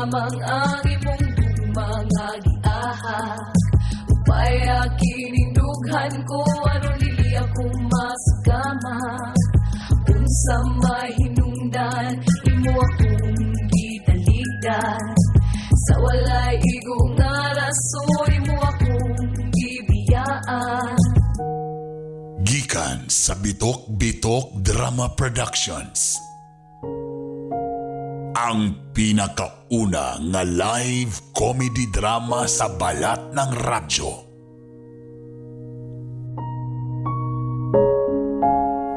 lamang ang imong gugma nga giahak. Upaya kining dughan ko aron dili ako masugama. Unsa may hinungdan imo akong gitaligdan. Sa walay igo nga rason imo akong gibiyaan. Gikan sa Bitok Bitok Drama Productions. Ang pinakauna nga live comedy drama sa balat ng radyo.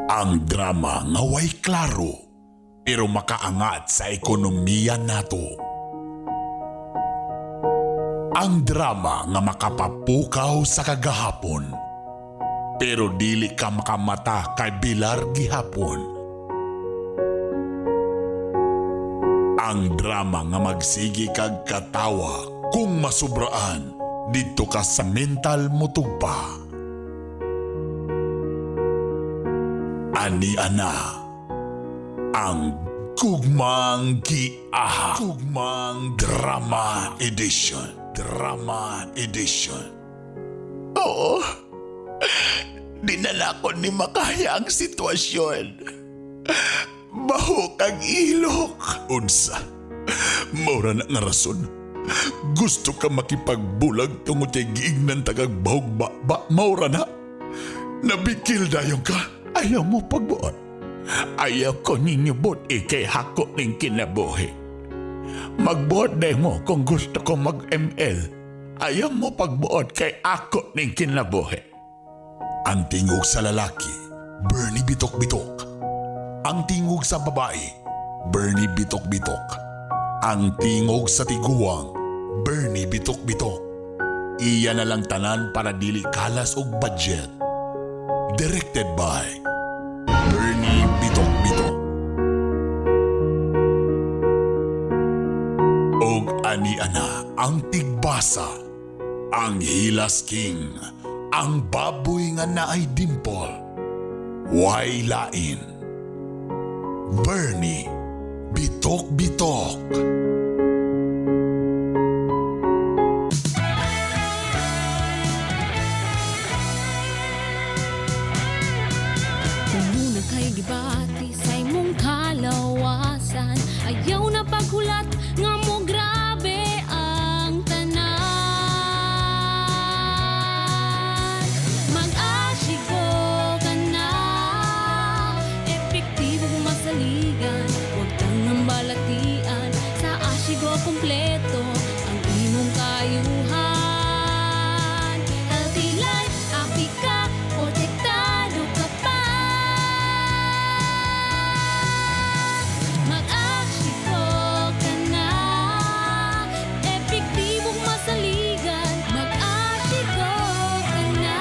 Ang drama nga way klaro pero makaangat sa ekonomiya nato. Ang drama nga makapapukaw sa kagahapon pero dili ka makamata kay Bilar gihapon. Ang drama nga magsigi kag katawa kung masubraan didto ka sa mental mutugpa. Ani ana ang Gugmang Giaha. Gugmang Drama Edition. Drama Edition. Oo. Dinala ko ni makaya ang sitwasyon. Bahok ang ilok. Unsa? Maura na nga rason. Gusto ka makipagbulag tungod kay giignan tagag bahog ba, ba maura na. Nabikil dayon ka. Ayaw mo pagbuot. Ayaw ko ninyo buot ikay hako ning kinabuhi. Magbuot day mo kung gusto ko mag-ML. Ayaw mo pagbuot kay ako ning kinabuhi. Ang tingog sa lalaki, Bernie Bitok Bitok. Ang tingog sa babae, Bernie Bitok Bitok. Ang tingog sa tiguang, Bernie Bitok Bitok. Iya na lang tanan para dili kalas og budget. Directed by Bernie Bitok Bitok. Og ani ana ang tigbasa, ang Hilas King, ang baboy nga naay dimple, way lain. Bernie Bitok Bitok. Muna kay gibati sa imong kalawasan. Ayaw na paghulat nga mo grabe ang tanan. Mag-asygo ka na, epektibo masaligan. Huwag kang ang balatian, sa asygo kumpleto ang imong kayuhan. Healthy life, happy ka, protektado ka pa. Mag-asygo ka na, epektibong masaligan. Mag-asygo ka na.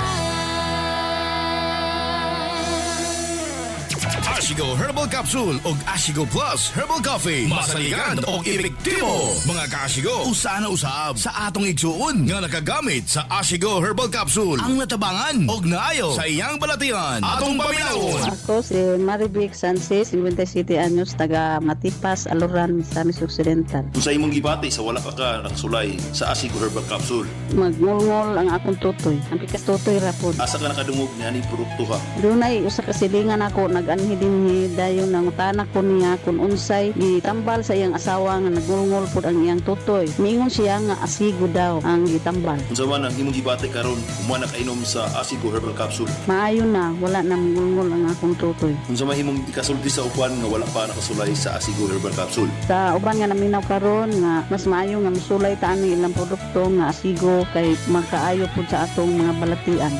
Ashigo Herbal Capsule og Ashigo Plus Herbal Coffee. Masaligan og epektibo. Mga kaashigo, usa na usab sa atong igsuon nga nakagamit sa Ashigo Herbal Capsule. Ang natabangan og naayo sa iyang balatian. Atong paminawon. Ako si Marivic Sanchez, 57 anyos, taga Matipas, Aluran, Misamis Occidental. Kung sa imong gibati sa wala pa ka nakasulay sa Asigo Herbal Capsule, Magngulngol ang akong tutoy. Ang pikas tutoy rapod. Asa ka nakadungog niya ni produkto ha? Dunay usa ka silingan ako nag-anhi dinhi dayon nangutana ko niya kung unsay gitambal sa iyang asawa nga nagngulngol pud ang iyang tutoy. Miingon siya nga asigo daw ang gitambal. Unsa man ang imong gibati karon human nakainom sa Asigo Herbal Capsule? Maayo na, wala na mangulngol ang akong tutoy. Unsa man imong ikasulti sa uban nga wala pa nakasulay sa Asigo Herbal Capsule? Sa uban nga naminaw karon nga mas maayo nga mosulay ta ani ilang produkto nga asigo kay makaayo pud sa atong mga balatian.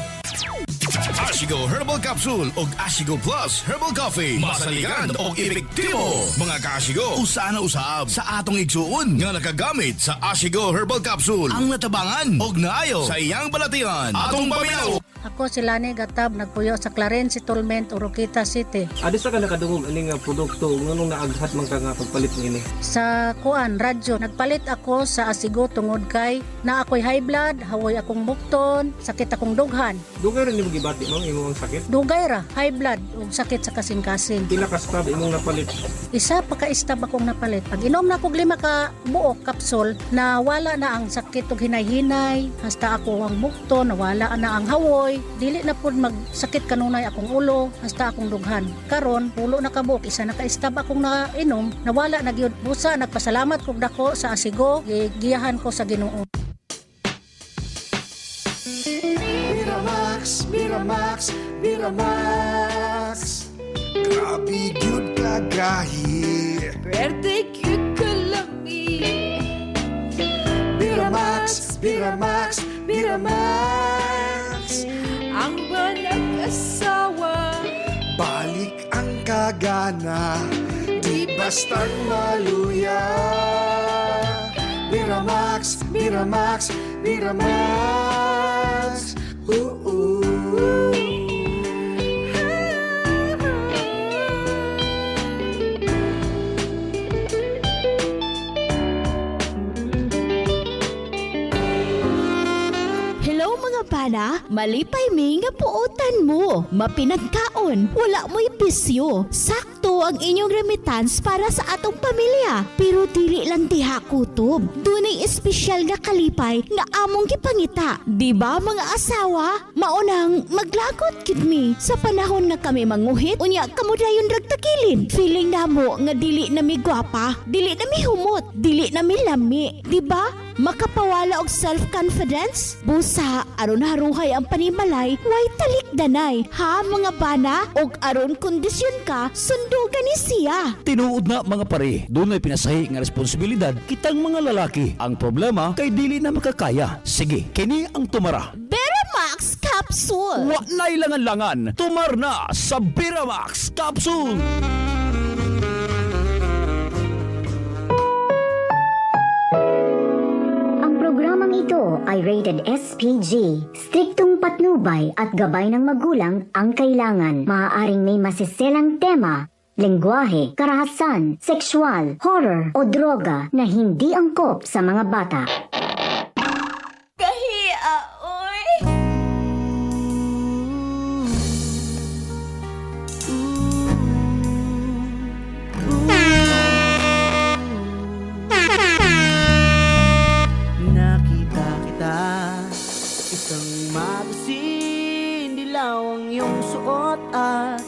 Ashigo Herbal Capsule og Ashigo Plus Herbal Coffee. Masaligan og epektibo. Mga kaashigo, usa na usab sa atong igsuon nga nakagamit sa Ashigo Herbal Capsule. Ang natabangan og naayo sa iyang balatian. Atong paminaw. Ako si Lani Gatab, nagpuyo sa Clarin Settlement, Oroquieta City. Adi sa ka nakadungog ani nga produkto nganong naaghat man ka nga pagpalit niini? Sa kuan, radyo, nagpalit ako sa Asigo tungod kay na ako'y high blood, hawoy akong bukton, sakit akong dughan. Dugay ra nimo gibati, ma'am, imong sakit. Dugay ra, high blood ug sakit sa kasing-kasing. Pila ka stab imong napalit? Isa pa ka stab akong napalit. Pag inom na kog 5 ka buok kapsul, nawala na ang sakit ug hinay-hinay, hasta ako ang bukton, nawala na ang hawoy, dili na pud magsakit kanunay akong ulo, hasta akong dughan. Karon, pulo na ka buok, isa na ka stab akong nainom, nawala na gyud. Busa nagpasalamat kog dako sa Asigo, gigiyahan ko sa Ginoo. Miramax, Miramax, Miramax. Grabe gyud kagahi. Pwerte gyud kalami. Miramax, Miramax, Miramax. Ang manag-asawa. Balik ang kagana, di basta't maluya. Miramax, Miramax, Miramax. Oo. Hello mga bana, malipay mi nga puotan mo. Mapinagkaon, wala mo'y bisyo. Sakto ang inyong remittance para sa atong pamilya. Pero dili lang diha kutob. Dunay espesyal nga kalipay nga among gipangita. Di ba mga asawa? Maunang maglagot gid mi sa panahon nga kami manguhit unya kamo dayon ragtakilid. Feeling namo nga dili na mi gwapa, dili na mi humot, dili na mi lami. Di ba? Makapawala og self-confidence? Busa, aron haruhay ang panimalay, way talikdanay. Ha mga bana? Og aron kondisyon ka, sundugan ni siya. Tinuod na mga pare, dunay pinasahi nga responsibilidad kitang mga lalaki. Ang problema kay dili na makakaya. Sige, kini ang tumara. Beramax Capsule! Wa na'y langan-langan, tumar na sa Beramax Capsule. Ang programang ito ay rated SPG. Striktong patnubay at gabay ng magulang ang kailangan. Maaaring may masiselang tema, lengguwahe, karahasan, sexual, horror o droga na hindi angkop sa mga bata. Kahia, oy. Nakita kita, isang magasin. Dilaw ang iyong suot at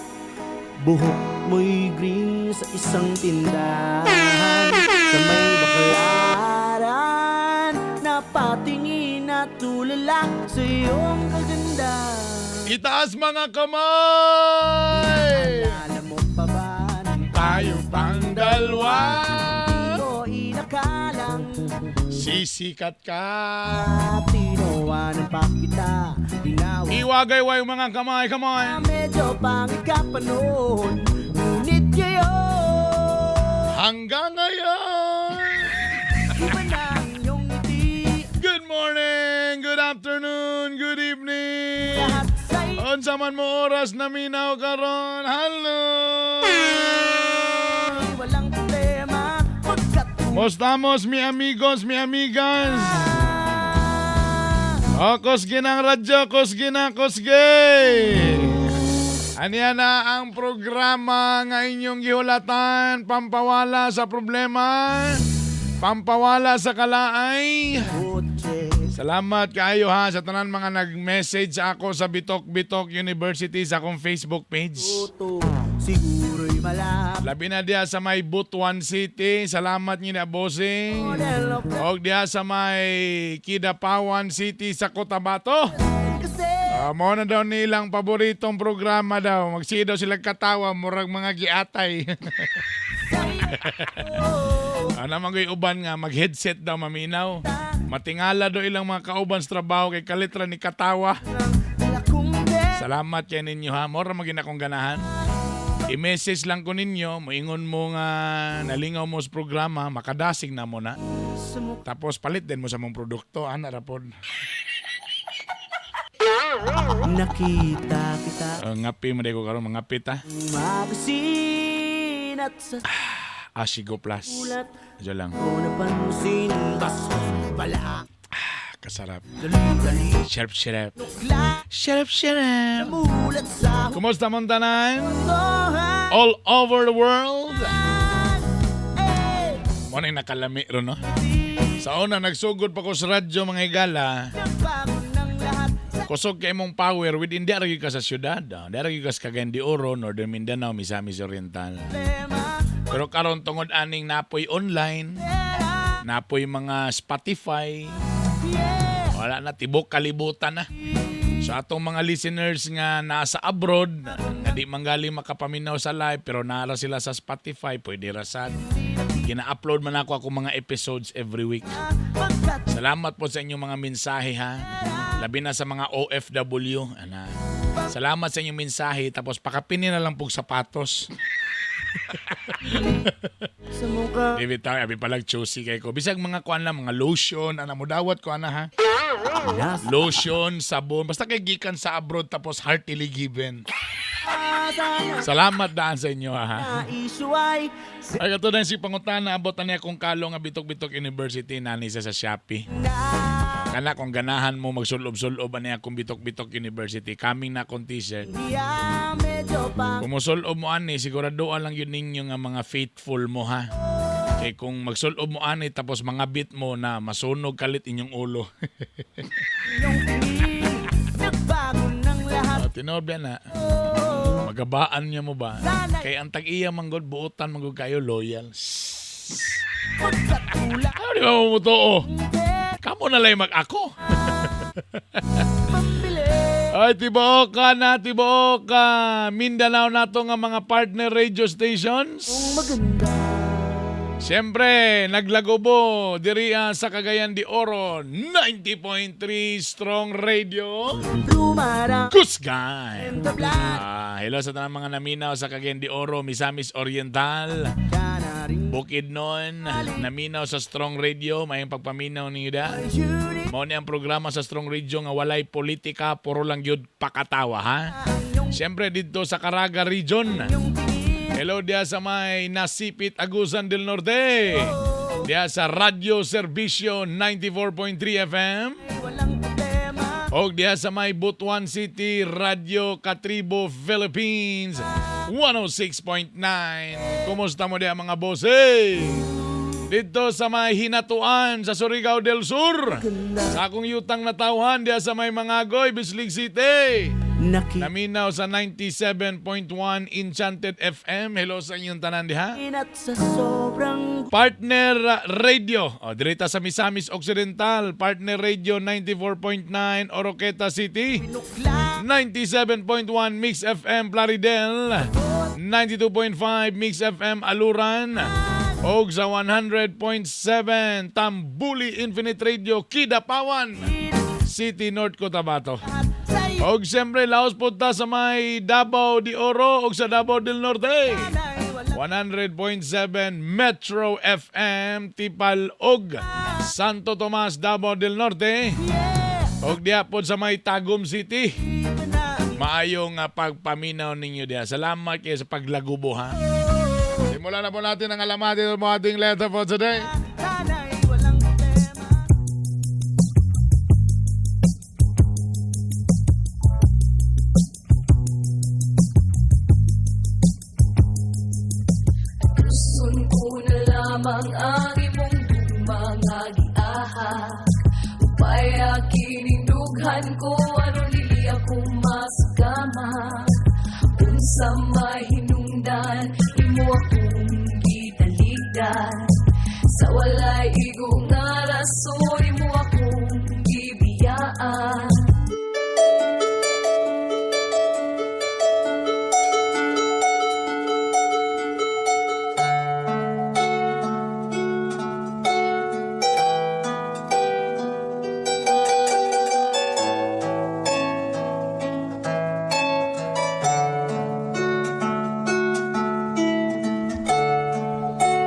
buhok mo'y green sa isang tindahan sa may baklaran. Napatingin at tulala sa iyong kaganda. Itaas mga kamay! Alala mo pa ba nang Tayo pang dalawa. Di ko inakalang Sisikat ka. Tinawanan pa kita. Tinawag Iwagayway mga kamay, kamay. Medyo pangit ka pa noon. Ngunit ngayon, Hanggang ngayon. iba na ang iyong ngiti. Good morning, good afternoon, good evening. Lahat sa'yo Unsa man mo oras na minaw karon. Hello. walang problema. Pagkat Mostamos mi amigos, mi amigas. O, kusgi ng radyo, kusgi na, kusgi. Aniya na ang programa nga inyong gihulatan, pampawala sa problema, pampawala sa kalaay. Salamat kaayo ha sa tanan mga nag-message ako sa Bitok Bitok University sa akong Facebook page. Siguro'y malapit. Labi na diha sa may Butuan City. Salamat ni na bossing. Og diha sa may Kidapawan City sa Cotabato. Mo na daw nilang paboritong programa daw. Magsidaw daw sila katawa, murag mga giatay. Ano man ko'y uban nga, mag-headset daw maminaw. Matingala daw ilang mga kauban sa trabaho kay kalitra ni katawa. Salamat kay ninyo ha. Mora magin akong ganahan. I-message lang ko ninyo, moingon mo nga nalingaw mo sa programa, makadasig na mo na. Tapos palit din mo sa mong produkto, ana ra pod. Nakita kita Ngapi mo ko karon mga ta. Magasin at sa Ashigo Plus. Ulat. Diyo lang. ko napansin Bastos pala Kasarap. Dali-dali Sharp sharp. Nukla Sharp sharp. Namulat sa Kumusta man tanan? hustohan. All over the world. Mo nang nakalami ron, no? Sa una, nagsugod pa ko sa radyo mga higala. Nagbago ng lahat sa Kusog kay imong power within di ra gyud ka sa syudad. Ah. Di ra gyud ka sa Cagayan de Oro, Northern Mindanao, Misamis Oriental. problema. Pero karon tungod aning napoy online, napoy mga Spotify, wala na tibok kalibutan na. So atong mga listeners nga nasa abroad, nga di manggaling makapaminaw sa live pero naara sila sa Spotify, pwede ra sad. Gina-upload man ako akong mga episodes every week. Pagkat Salamat po sa inyong mga mensahe ha. Labi na sa mga OFW. Ana. Salamat sa inyong mensahe tapos pakapinin na lang pong sapatos. sa mukha David tao, abi palag choosy kay ko. Bisag mga kuan lang, mga lotion, ana mo dawat ko ana ha. Nasa Lotion, sabon, basta kay gikan sa abroad tapos heartily given. Salamat daan sa inyo ha. issue ay Ay kato na si pangutana abot na niya kung kalo nga Bitok-Bitok University nani siya sa Shopee. Kana kung ganahan mo magsulob-sulob ani akong Bitok-Bitok University, kaming na akong t-shirt. Diya medyo pang Kung mosulob mo ani, siguraduan lang yun ninyo nga mga faithful mo ha. Kay kung magsulob mo ani tapos mga bit mo na masunog kalit inyong ulo. iyong tingin. Nagbago ng lahat. Oh, tinuod ba na? Magabaan niya mo ba? Kay ang tag-iya manggod buotan manggod kayo loyal. Pagkat wala Ano di ba mo mutuo? Kamo na lang mag-ako. Ay, tibuok ka na, tibuok ka. Mindanao na to nga mga partner radio stations. Maganda. Siyempre, naglagobo diriya sa Cagayan de Oro, 90.3 Strong Radio. Lumarang Kusgan! tabla Hello sa tanang mga naminaw sa Cagayan de Oro, Misamis Oriental, ka na rin. Bukidnon, naminaw sa Strong Radio, mayong pagpaminaw ninyo da. Mao ni ang programa sa Strong Radio nga walay politika, puro lang gyud pakatawa ha. Siyempre didto sa Caraga Region. Hello diya sa may Nasipit Agusan del Norte. Diya sa Radyo Serbisyo 94.3 FM. Walang problema. Og diya sa may Butuan City, Radyo Katribo, Philippines, 106.9. Kumusta mo diya mga boss? Hey! Dito sa may Hinatuan sa Surigao del Sur. Sa akong yutang natawhan diya sa may Mangagoy, Bislig City. Naki Naminaw sa 97.1 Enchanted FM. Hello sa inyong tanan diha. Inat sa sobrang Partner Radio. O, direta sa Misamis Occidental. Partner Radio 94.9 Oroqueta City. Binukla 97.1 Mix FM Plaridel. 92.5 Mix FM Aluran. Og sa 100.7 Tambuli Infinite Radio Kidapawan City, North Cotabato. sa'yo Og siyempre, laos punta sa may Davao de Oro og sa Davao del Norte. Walang 100.7 Metro FM Tipal og Santo Tomas, Davao del Norte. Og diha pod sa may Tagum City. na Maayong pagpaminaw ninyo diha. Salamat kayo sa paglagubo ha. Simulan na po natin ang alamatin ng ating letter for today. Sana'y walang problema. Gusto ko na lamang ang imong gugma nga giahak. Upay kinindugan ko aron dili ako masugama. Unsa may hinungdan imo akong gitaligdan. Sa walay igo nga rason imo akong gibiyaan.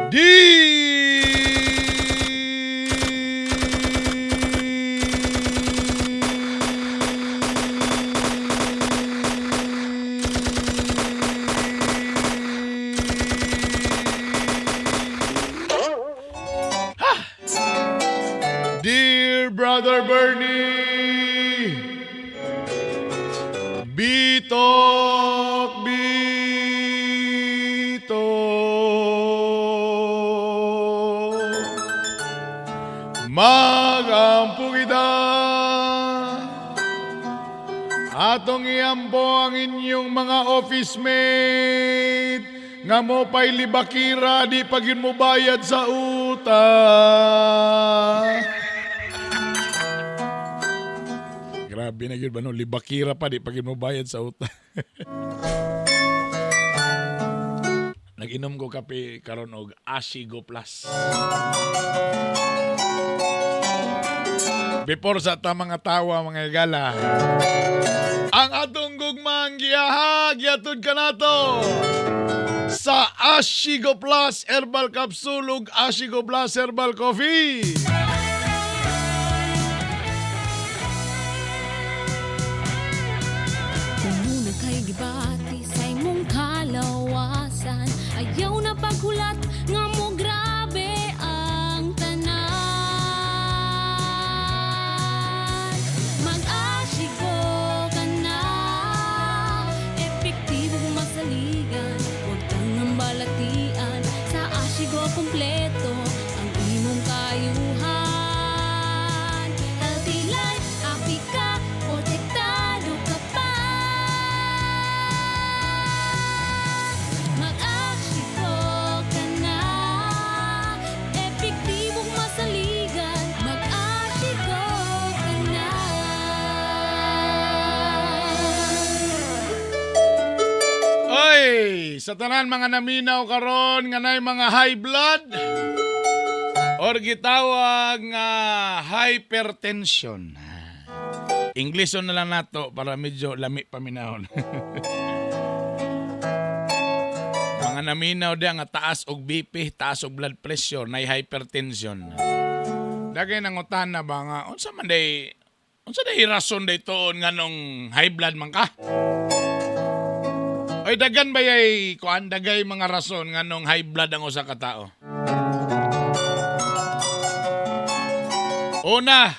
D. Magampo kita. Atong iampo ang inyong mga office mate nga mo pa'y libakira di pa gyud mo bayad sa utang. Grabe na gyud ba no, libakira pa di pa gyud mo bayad sa utang. Nag-inom ko kape karon og Asigo Plus. Before sa ta mga tawa mga higala, ang atong gugmang giyahag giatod kanato sa Ashigo Plus Herbal Capsule ug Ashigo Plus Herbal Coffee. Muna kay gibati sa imong kalawasan. Ayaw na paghulat nga mo grabe ang tanan. Mag-asygo ka na, epektibo masaligan. Huwag kang balatian, sa Ashigo kompleto ang imong kayuhan. Healthy life, happy ka, protektado ka pa. Mag-asygo ka na, epektibong masaligan. Mag-asygo ka na. Oy, sa tanan mga naminaw karon nga nay mga high blood or gitawag nga hypertension. Englishon na lang nato para medyo lami paminahon. Mga naminaw diya nga taas og BP, taas og blood pressure, nay hypertension. Dagay nangutan na ba nga unsa man day unsa day rason day tuon nganong high blood man ka? Oy, dagan ba yay kuan dagay mga rason nganong high blood ang usa ka tao? Una,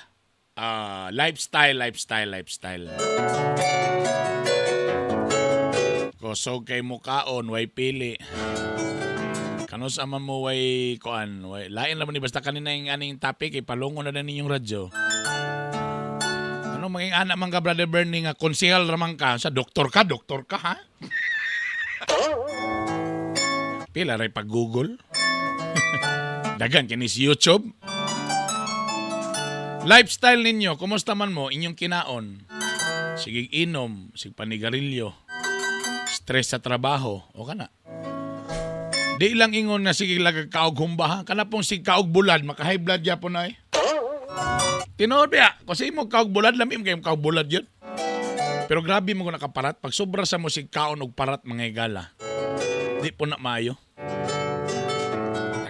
lifestyle, lifestyle, lifestyle. Kusog kay mukaon, way pili. Kanus ama mo way kuan, way lain ra man ni basta kanina yung aning topic eh, palungo na na ninyong radyo. Ano maging anak man ka, Brother Bernie, nga konsehal ra man ka, sa doktor ka ha? Pila ray pag Google. Dagan kini si YouTube. Lifestyle ninyo, kumusta man mo inyong kinaon? Sige inom, sige panigarilyo. Stress sa trabaho, o kana. Di lang ingon na sige lagag kaog humba ha. Kana pong sige kaog bulad, maka-high blood gyapon na eh. Tinuod biya, kasi mo kaog bulad, lami mo kayong kaog bulad yun. Pero grabe mo kung nakaparat. Pag sobra sa mo sig kaon og parat mga higala, di po na maayo.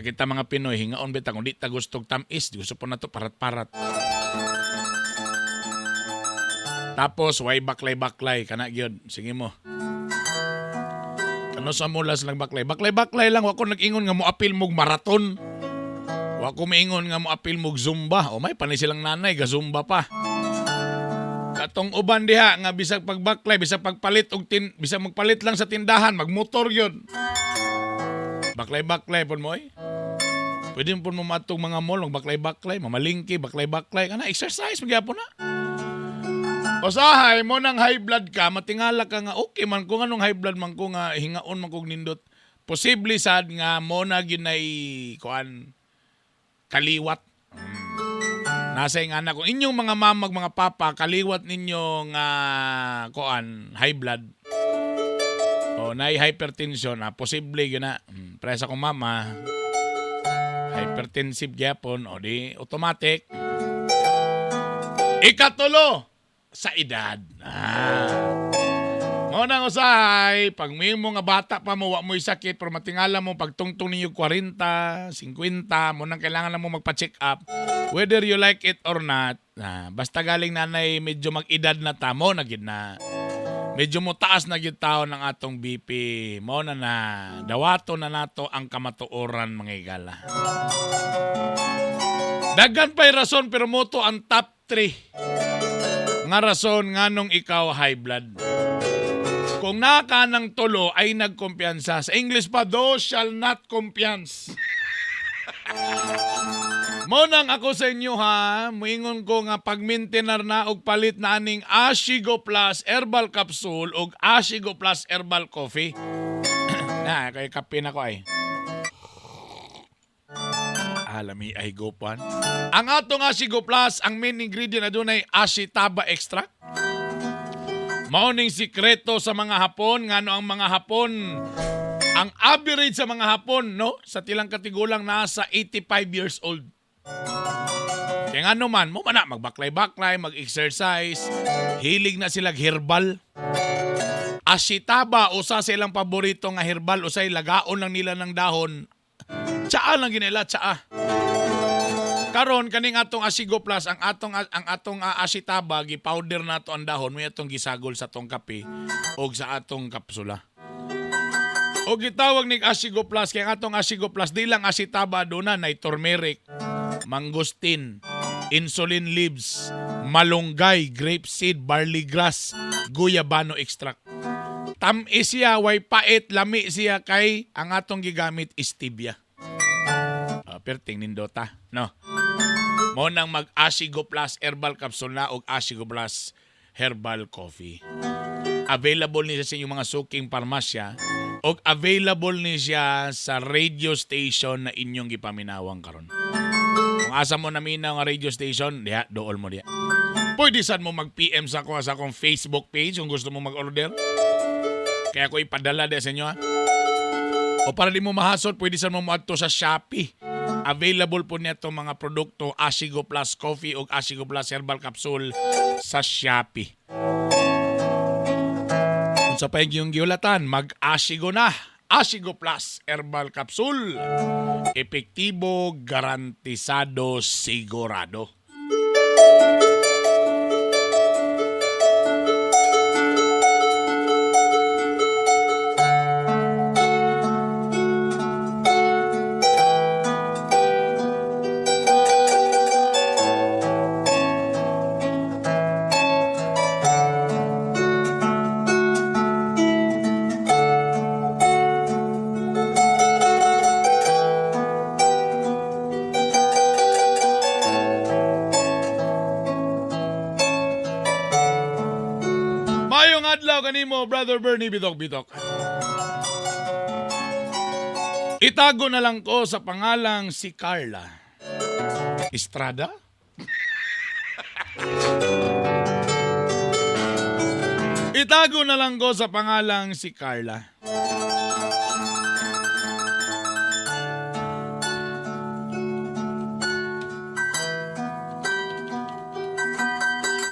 Kita mga Pinoy, hingaon bita kung di ta gustog tamis, di gusto po na to parat-parat. Tapos, way baklay-baklay, kana gyud. Sige mo. Ano sa mulas lang baklay? Baklay-baklay lang, wa ko nag-ingon nga mo apil mog maraton. Wa ko miingon nga mo apil mog zumba. O may panay silang nanay, ga zumba pa. Katong uban diha nga bisag pagbaklay, bisag pagpalit og tin, bisag magpalit lang sa tindahan, magmotor gyud. Baklay-baklay pud mo oy. Pwede mo pud mo matong mga mall, magbaklay-baklay, mamalingki, baklay-baklay, kana exercise magyapon na. Usahay mo nang high blood ka, matingala ka nga okay man kung anong high blood man ko nga hingaon man kog nindot. Posible sad nga mo na gyud nay kuan kaliwat. Nasa yung anak kung inyong mga mamag, mga papa, kaliwat ninyo nga kuan high blood. O nay hypertension na posible gyud na. Presa kong mama hypertensive gyapon o di automatic. Ikatulo sa edad. Mo nang usahay, pag may mo nga bata pa mo, wa mo'y sakit, pero matingala mo, pagtungtong ninyo 40, 50, mo nang kailangan na mo magpa-check up, whether you like it or not, basta galing nanay medyo mag-edad na ta, mo na gid na. Medyo mo taas na gid tao ng atong BP. Mo na na, dawato na nato ang kamatuoran mga higala. Daghan pa'y rason pero mo to ang top 3 nga rason nganong ikaw high blood. Kung naka ng tulo ay nagkumpiyansa. Sa English pa, thou shall not kumpiyansa. Mao nang ako sa inyo ha, muingon ko nga pagmaintenar na og palit na aning Ashigo Plus Herbal Capsule og Ashigo Plus Herbal Coffee. Na, kay kape na ko ay. Alami ay gopan. Ang atong Ashigo Plus, ang main ingredient na dunay Ashitaba extract. Mao ning sikreto sa mga Hapon, ngano ang mga Hapon, ang average sa mga Hapon, no, sa tilang katigulang nasa 85 years old. Kaya nga naman, mo man na, magbaklay-baklay, mag-exercise, hilig na sila herbal. Ashitaba, usa sa ilang paborito nga herbal, usay lagaon lang nila ng dahon. Tsaa lang ginila, tsaa. Karon kaning atong Asigo Plus, ang atong Ashitaba gi-powder nato ang dahon, may atong gisagol sa atong kape og sa atong kapsula. O gitawag nig Asigo Plus kay ang atong Asigo Plus di lang Ashitaba aduna nay turmeric, mangosteen, insulin leaves, malunggay, grape seed, barley grass, guyabano extract. Tam-is siya, way pait, lami siya kay ang atong gigamit stevia. Perting nindota, no? Mo nang mag Asigo Plus Herbal Capsule na og Asigo Plus Herbal Coffee. Available ni siya sa inyong mga suking parmasya og available ni siya sa radio station na inyong gipaminawang karon. Kung asa mo naminaw nga radio station, diha, dool mo diha. Pwede sad mo mag-PM sa ako sa akong Facebook page kung gusto mo mag-order. Kaya ko ipadala diha sa inyo ha. O para di mo mahasol, pwede sad mo moadto sa Shopee. Available po niya itong mga produkto Asigo Plus Coffee o Asigo Plus Herbal Capsule sa Shopee. Kung sa pa yung giulatan, mag-Asigo na. Asigo Plus Herbal Capsule. Epektibo, garantisado, sigurado. Mayong adlaw kanimo, Brother Bernie Bitok Bitok. Itago na lang ko sa pangalang si Carla. Estrada? Itago na lang ko sa pangalang si Carla.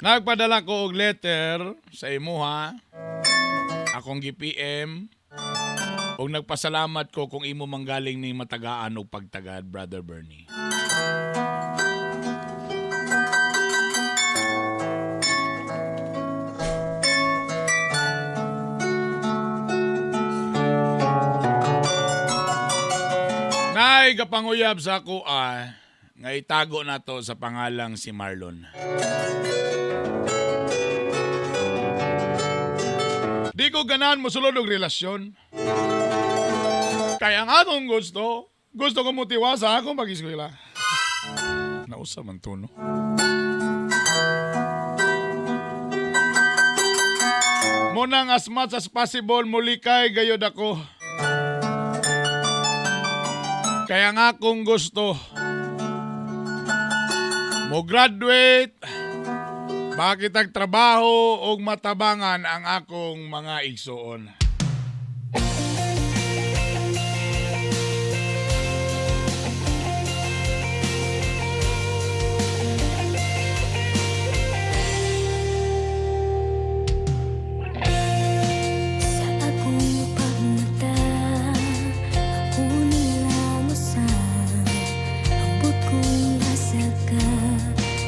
Nagpadala ko og letter sa imuha. Akong gi-PM. Og nagpasalamat ko kung imo manggaling ni matagaan og pagtagad, Brother Bernie. Nay, gapanguyab sa ako nga itago na to sa pangalang si Marlon. Di ko ganahan mosulod og relasyon. Kaya ang akong gusto, gusto ko motiwa sa akong pag-eskwela. Nausa man to, no? Munang as much as possible, mulikay gayod ako. Kaya nga akong gusto, mo graduate, bakit ang trabaho og matabangan ang akong mga igsuon. Sa akong pagmata, ako nalang usa. Ambot kung asa ka,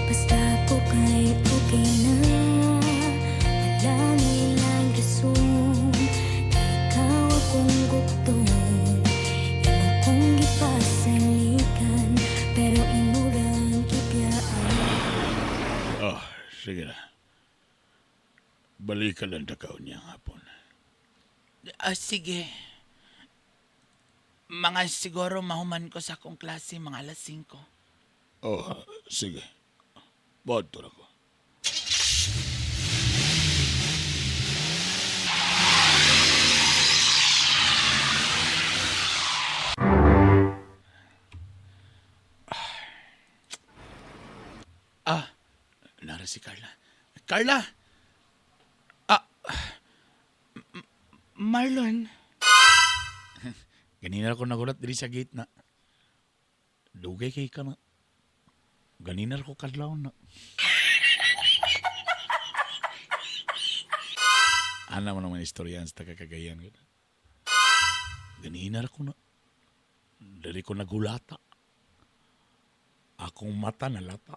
basta ko kay okay na. Wala nilang rason, kay ikaw akong gugton. Imo kong gipasalikan, pero imo rang gibiyaan. Oh, sige na. Balikan lang takaw niya hapon. Ah, sige. Mga siguro mahuman ko sa akong klase mga alas 5. Oh, sige. Bato na ko. Ah, nara si Carla. Carla! Ah, Marlon. Ganina ako nagulat diri sa gate na. Dugay kay ka na. Ganina ko kadlaw na. Ana mo naman istoryahan sa taga-Cagayan. Ganina ko na. Diri ko nagulata. Akong mata nalata.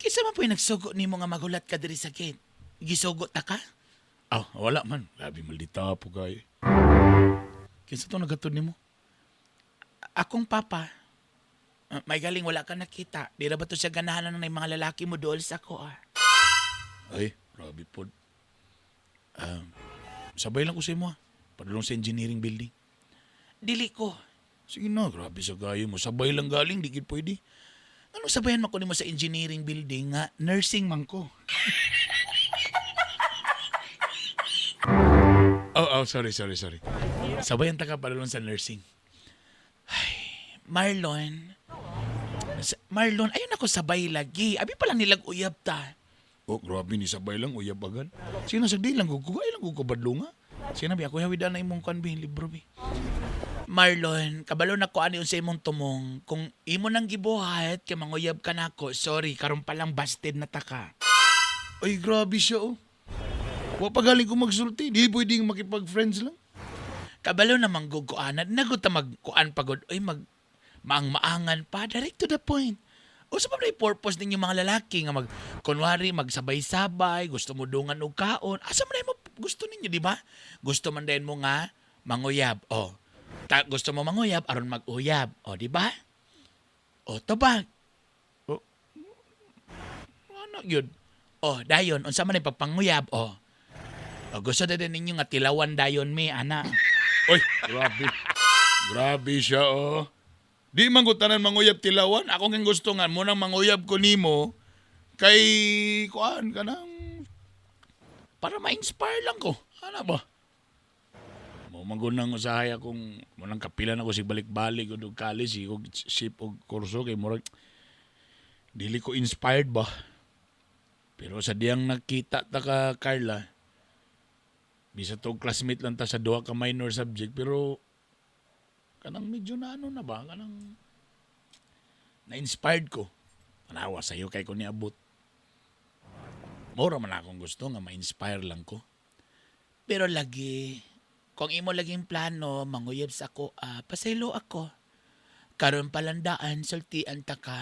Kinsa man po'y nagsugo nimo nga magulat ka diri sa gate? Gisugo ta ka? Ah, wala man. Grabe maldita po kay. Kinsa to nagatod nimo? Akong papa. Ah, may galing wala ka nakita. Di ra ba to siya ganahan ng mga lalaki mo dool sa ko ah. Ay, grabe pod. Um, sabay lang ko sa imo ah. Padulong sa engineering building. Dili ko. Sige na, grabe sa gayo mo. Sabay lang galing, di gid pwede. Ano sabayan man ko nimo sa engineering building nga nursing man ko. Oh, oh, sorry, sorry, sorry. Sabayan ta ka padulong sa nursing. Marlon. Marlon, ayun ako sabay lagi. Abi pa lang nilag uyab ta. Oh, grabe ni sabay lang uyab agad. Sige na, sagdi lang ko. Ay lang ko kabadlong ha. Sige na, bi, ako hawida na imong kwan, bi, libro, bi. Marlon, kabalo na ko ani unsa imong tumong. Kung imo nang gibuhat kay manguyab ka nako, sorry, karon pa lang busted na ta ka. Ay, grabe siya oh. Wa pa galing ko magsulti. Di pwedeng makipag-friends lang. Kabalo na mangguguanan, nagot ta magkuan pagod, oy mag maang-maangan pa, direct to the point. O sa pa purpose ninyo mga lalaki nga mag kunwari magsabay-sabay, gusto mo dungan og kaon, asa man mo gusto ninyo, di ba? Gusto man din mo nga manguyab. O, gusto mo manguyab aron mag-uyab. O, di ba? O, tubag. O, ano yun? O, dayon, unsa man ang pagpanguyab? O. O, gusto na din ninyo nga tilawan dayon mi, ana. Oy, grabe. Grabe siya, oh. Di man ko tanan manguyab tilawan. Ako nga gusto nga, munang manguyab ko nimo kay kuan kanang para ma-inspire lang ko. Ano ba? Mo mangunang usahay akong munang kapilan ako si balik-balik og college og ship og kurso kay murag dili ko inspired ba. Pero sa diyang nakita ta ka Carla, bisa to classmate lang ta sa duha ka minor subject pero kanang medyo na ano na ba kanang na-inspired ko. Tanawa sa iyo kay ko niabot. Mora man akong gusto nga ma-inspire lang ko. Pero lagi, kung imo laging plano, manguyab sa ako, pasaylo ako. Karon palandaan, sultian ta ka.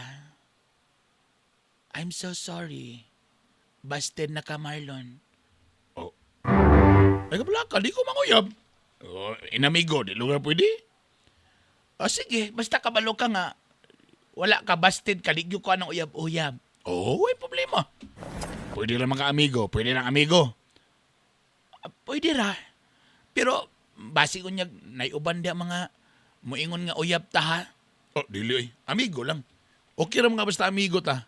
I'm so sorry. Busted na ka, Marlon. Oh. Ay kabla ka, di ko manguyab. Oh, inamigo, di lugar pwede. O sige, basta kabalo ka nga. Wala ka, busted ka, di gyud ko anong uyab-uyab. Oh, way problema. Pwede lang mga amigo, pwede lang amigo. Pwede ra. Pero, basi ko niya, naiuban di ang mga muingon nga uyab ta ha. Oh, dili oy. Amigo lang. Okay ra mga basta amigo ta.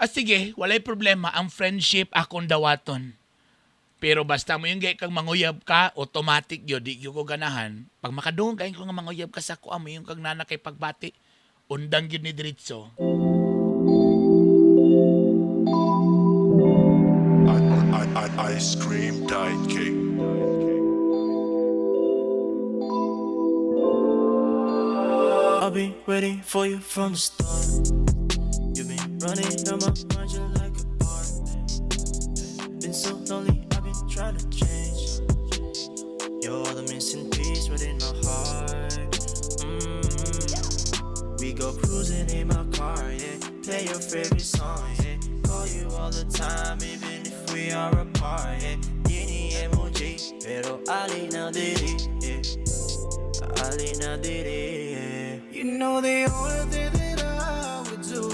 Ah, sige, walay problema. Ang friendship akong dawaton. Pero basta mo yung gay kang manguyab ka, automatic yun, di yun ko ganahan. Pag makadungog kayo ko nga manguyab ka sa kuha mo yung kag nana kay pagbati, undang yun ni diretso. Ice cream diet cake. I'll be waiting for you from the start. You've been running down my mind just like a bar. Been so lonely, I've been trying to change. You're the missing piece right in my heart. We go cruising in my car, yeah. Play your favorite song, yeah. Call you all the time, even if we are apart, yeah. Dini emoji, pero ali na diri, yeah. Ali na diri, yeah. You know the only thing that I would do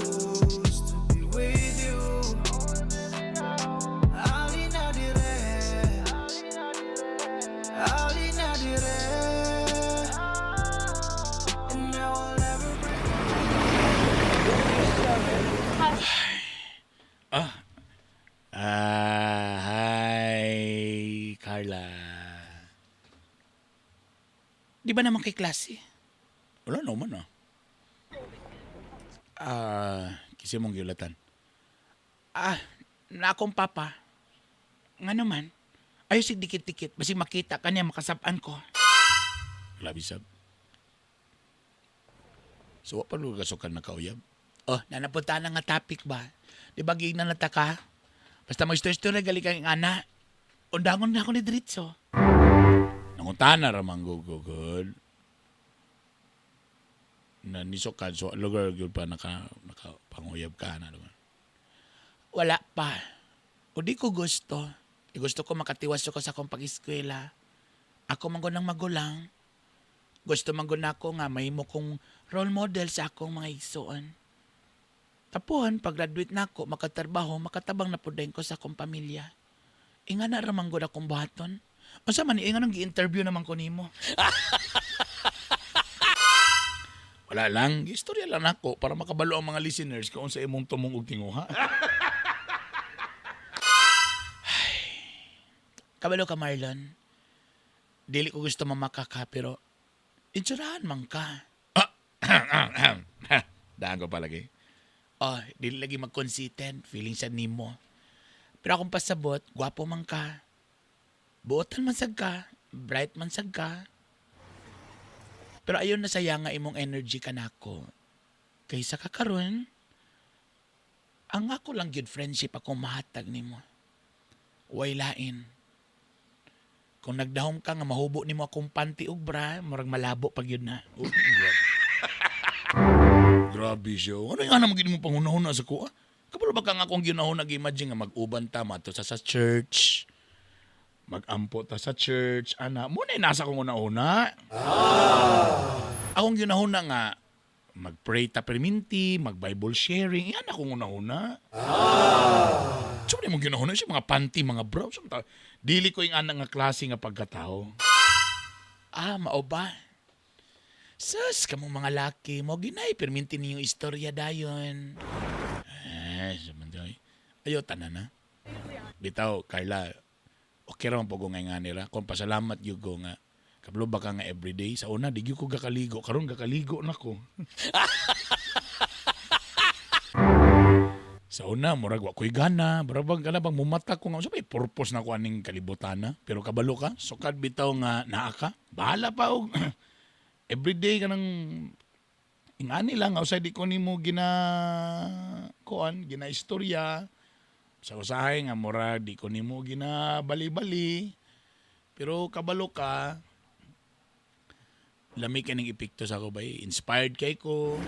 is to be with you. Ali na dire, Ali na dire. Di ba naman kay klase? Wala naman ah. Ah, kasi mong giulatan. Ah, na akong papa. Nga naman, ayaw sig dikit-dikit, basig makita ka niya, makasabaan ko. Grabe sab. So, wa pa lugar kasukan na kauyab? Oh, nanapunta na nga topic ba? Di ba giignan na ta ka? Basta mag-story-story gali kang ana. Undangon na ako ni Dritso. Nangutana ra man gugugod. Na nisukan so lugar gyud pa naka naka panguyab ka na naman. Wala pa. O di ko gusto. E gusto ko makatiwas ko sa akong pag-eskwela. Ako man gud ang magulang. Gusto man gud nako nga mahimo kong role model sa akong mga igsoon. Tapuhan, pag-graduate na ako, makatrabaho, makatabang na pud ko sa akong pamilya. Inga na ra man gud akong buhaton. Unsa man inga nang gi-interview naman ko nimo. Wala lang, istorya lang nako para makabalo ang mga listeners kung unsa imong tumong og tinguha. Ay, kabalo ka Marlon. Dili ko gusto mamaka ka pero insurahan man ka. Daan ko palagi. Oh, dili lagi mag-consistent, feeling sa nimo. Pero akong pasabot, gwapo man ka. Buotan man sad ka, bright man sad ka. Pero ayon na saya nga imong energy kanako. Kaysa ka karon, ang ako lang gyud friendship akong mahatag nimo. Way lain. Kung nagdahom ka nga mahubo nimo akong panty ug bra, murag malabo pag yun na. Oh, grabe. Grabe siya. Ano yung naman gini mo panghunahuna sa kuha? Kabalo ba ka nga akong ginahuna gi-imagine nga mag-uban ta mato sa church. Magampo ta sa church, ana. Muna nasa kong una-una. Akong ginahuna nga mag-pray ta perminti, mag-Bible sharing. Yan akong una-una. So, mo ginahuna siya mga panty, mga bra. So, dili ko yung anak nga klase nga pagkatao. Ah, mao ba? Sus, kamong mga laki mo, ginay, perminti niyong istorya dayon. Eh, samantoy. Ayo, tanan na. Bitaw, Carla, okay ra man po ko nga nila. Kung pasalamat gyud ko nga, kablo ba ka nga everyday? Sa una, di gyud ko gakaligo. Karon gakaligo na ko. Sa una, murag wa ko'y gana. Murag bang gana bang mumata ko nga. Sa may purpose na ko aning kalibutana. Pero kabalo ka, sukad bitaw nga naa ka. Bahala pa og everyday ka nang ingani lang outside di ko nimo gina kuan gina istorya sa usahay nga murag di ko nimo gina bali-bali pero kabalo ka lami ka ning epekto sa ako bay inspired kay ko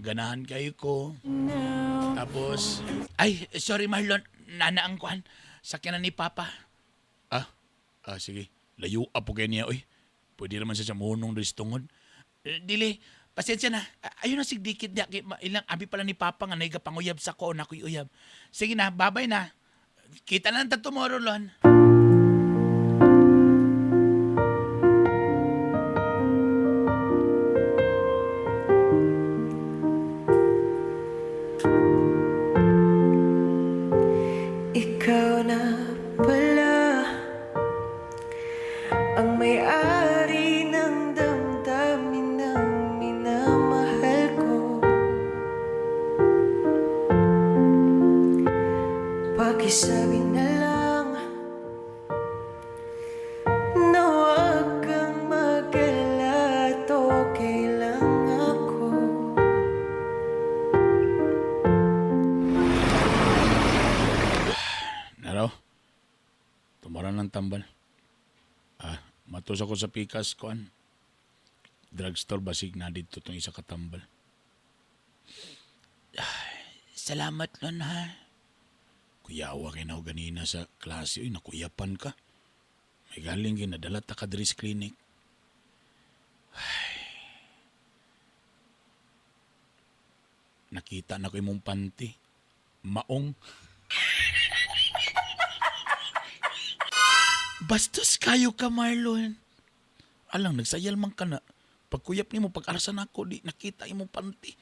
ganahan kayo ko tapos ay sorry Marlon nana ang kuan sakyanan ni Papa ah ah sige layo apo kay niya oy pwede naman siya sa munong diri sa tungod. Eh, dili, pasensya na. Ayun na sigdikit niya. Ilang abi pala ni Papa nga naiga panguyab sa ko na ako'y uyab. Sige na, babay na. Kita na lang ta tomorrow, Lon. Ikaw na pala ang may-ari ng damdamin ng minamahal ko. Pakisabi na lang na huwag kang mag-alala at okay lang ako. Naraw, tumara ng tambal. Ah, matos ako sa pikas, kuan. Drugstore, basig na dito itong isa katambal. Ay, salamat, Lon, ha. Kuyawa kay na ganina sa klase. Uy, nakuyapan ka. May galing ginadala ta ka diri sa clinic. Ay. Nakita na ko imong panty. Maong. Bastos kayo ka, Marlon. Alang, nagsayal man ka na. Pagkuyap nimo, pag-arsa na ako, di nakita imong panty.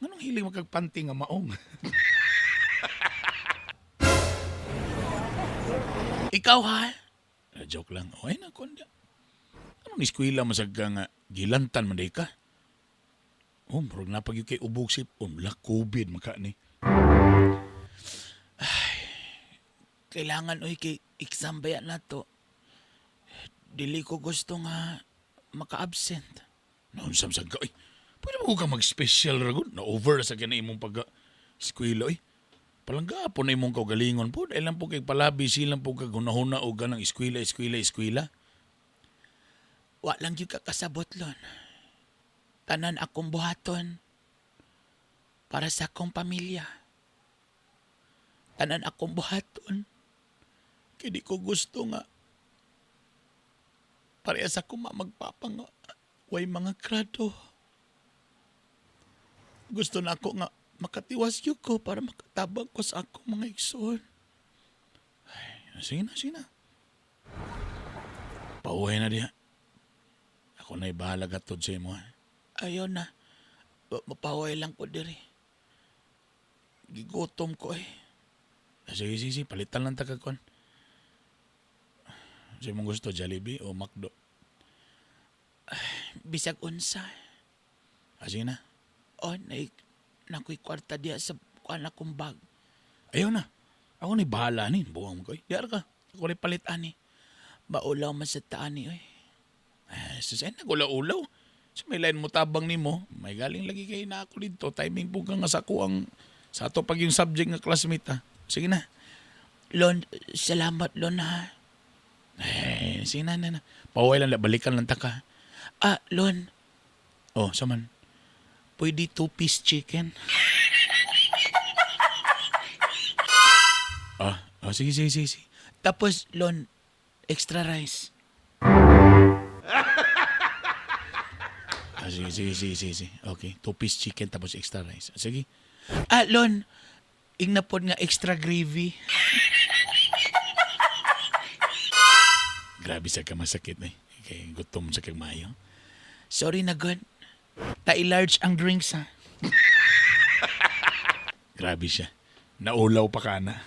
Nganong hiling magkagpanty nga maong? Ikaw ha? Joke lang. Okay na, konda. Anong eskwela man sa ka nga gilantan man day ka? Oh, murag na pag kay ubog sip. Oh, la COVID man ka ni. Kailangan oy kay exam ba na to. Dili ko gusto nga maka-absent. Naunsam sa ka, oy. Pwede mo ka mag-special ra gud. Na-over sa kina imong pag eskwela, oy. Palangga po na imong kaugalingon po. Dahil lang po kay palabi silang po kag hunahuna o ganang eskwela, eskwela, eskwela. Wa lang gyud ka kasabot lon. Tanan akong buhaton para sa akong pamilya. Tanan akong buhaton. Kay di ko gusto nga Parehas ako magpapa nga way mga grado. Gusto na ako nga makatiwas gyud ko para makatabang ko sa akong mga igsoon. Sige na, sige na. Pauwi na diha. Ako na'y bahala gatod sa imo. Ha? Ayaw na. Mapaway lang ko diri. Gigutom ko eh. Ah, sige, sige, sige. Palitan lang ta kag kuan. Sa imong gusto, Jollibee o McDo? Bisag unsa. Ah, sige na. Oh, naik nakoy kwarta diya sa kuan akong bag. Ayaw na. Ako na'y bahala ni. Buwang mo ko. Diar ka. Ako rin palit ani. Maulaw man sa taani oy. Ah, sus, ay, nagulaw-ulaw. Sa may line mo tabang nimo, may galing lagi kay na ako dito. Timing po ka nga sa kuang sa ato pag yung subject nga classmate ha. Sige na. Lon, salamat Lon ha. Eh, sige na, na, na. Pauwi lang, balikan lang ta ka. Ah, Lon, Oh, saman. Pwede two-piece chicken? Ah, oh, sige, sige, sige, sige. Tapos, Lon, extra rice. Ah, sige, sige, sige, sige, sige. Okay, two-piece chicken tapos extra rice. Ah, sige. Ah, Lon, ingna pod nga extra gravy. Grabe sa ka masakit eh. Kay gutom sa kag maayo. Sorry na, God. Ta-large ang drinks, ha? Grabe siya. Naulaw pa ka na.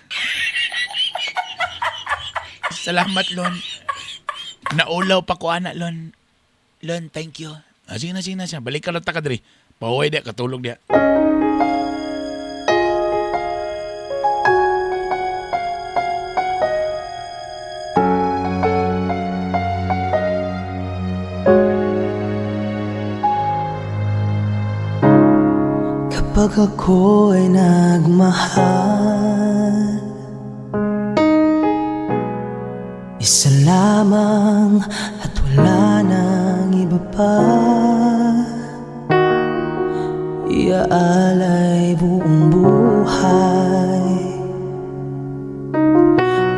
Salamat, Lon. Naulaw pa ko, ana, Lon. Lon, thank you. Ah, sige na, sige na siya. Balik ka lang ta ka diri. Pauwi dia, katulog dia. Kapag ako ay nagmahal, isa lamang at wala nang iba pa. Iaalay buong buhay.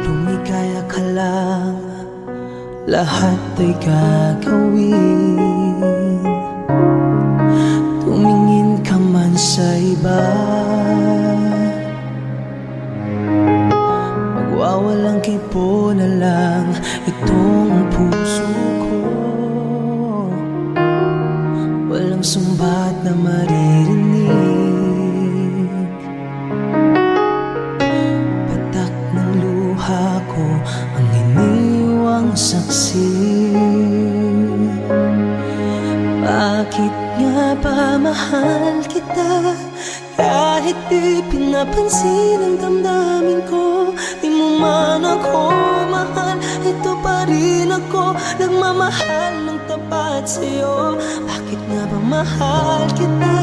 Lumigaya ka lang, lahat ay gagawin. Tumingin ka man sa iba, magwawalang kipo na lang itong puso ko. Walang sumbat na maririnig. Patak ng luha ko ang iniwang saksi. Bakit nga ba mahal kita? Kahit di pinapansin ang damdamin ko. Di mo man ako mahal, ito pa rin ako. Nagmamahal ng tapat sa'yo. Bakit nga ba mahal kita?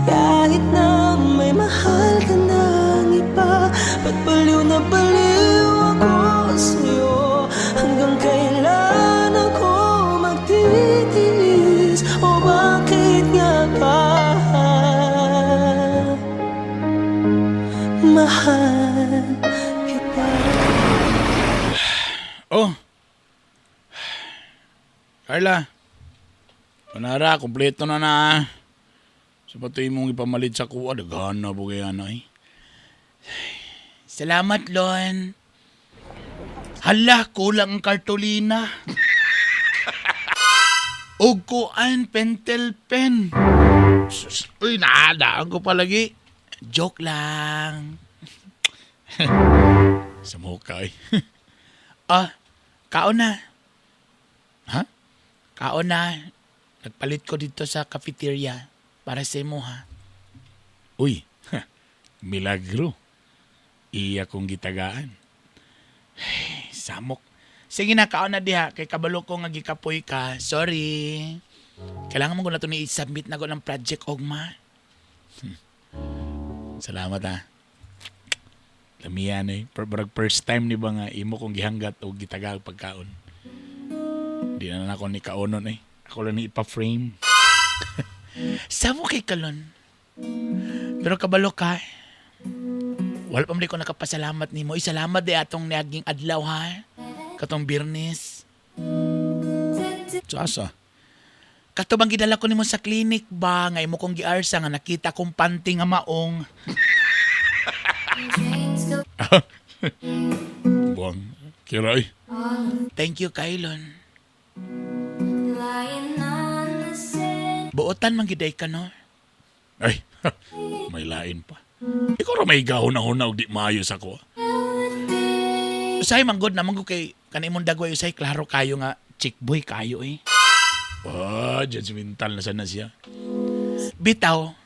Kahit na may mahal ka ng iba. Ba't baliw na baliw ako sa'yo? Hanggang kailan ako magtitiis? O bakit nga ba mahal kita? Oh. Carla. Panara, kompleto na na. Sa patuloy mong ipamalit sa kuha, daghan na po kaya na eh. Salamat, Lon. Hala, kulang ang kartolina. Og kuan, pentel pen. Sus, uy, naadaan ko palagi. Joke lang. Sa mukha eh. Ah, kaon na. Ha? Kaon na. Nagpalit ko dito sa cafeteria para sa imo ha. Uy, milagro. Iya kong gitagaan. Ay, samok. Sige na, kaon na diha. Kay kabalo ko nga gikapoy ka. Sorry. Kailangan mo ko na ito ni i-submit na ko ng project ogma. Salamat ha. Lamian eh. Parang first time ni ba nga imo kong gihanggat o gitaga og pagkaon. Di na na ako ni kaonon eh. Ako lang ni ipa-frame. Samo kay kalon. Pero kabalo ka. Wala pa man ko nakapasalamat nimo. Ay, salamat di atong niaging adlaw ha. Katong Biyernes. Sasa? Kato bang gidala ko nimo sa clinic ba nga imo kong giarsa nga nakita kong panty nga maong. Buang. Kiray. Thank you Kailon. Buotan man giday ka no. Ay, may lain pa. Ikaw ra may gahon-ahon og di maayo sa ko. Usay man god naman ko kay kanimong dagway usay klaro kayo nga chick boy kayo eh. Ah, judgmental na sana siya. Bitaw.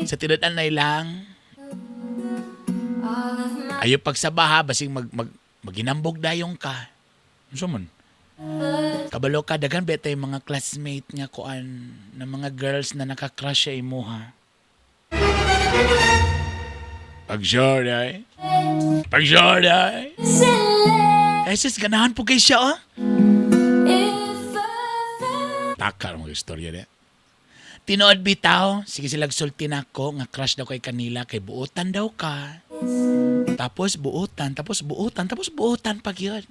Sa tinad-anay lang. Ayo pagsabaha basing mag, mag maginambog dayong ka. Unsa man? Kabalo ka daghan ba tay mga classmate nga kuan na mga girls na naka-crush sa imuha. Pag sure ay. Pag sure ay. Eh sis, ganahan po kay siya oh. Taka ra mga istorya niya. Tinuod bitaw, sige sila sulti nako nga crush daw kay kanila kay buotan daw ka. Tapos buotan, tapos buotan, tapos buotan pag yun.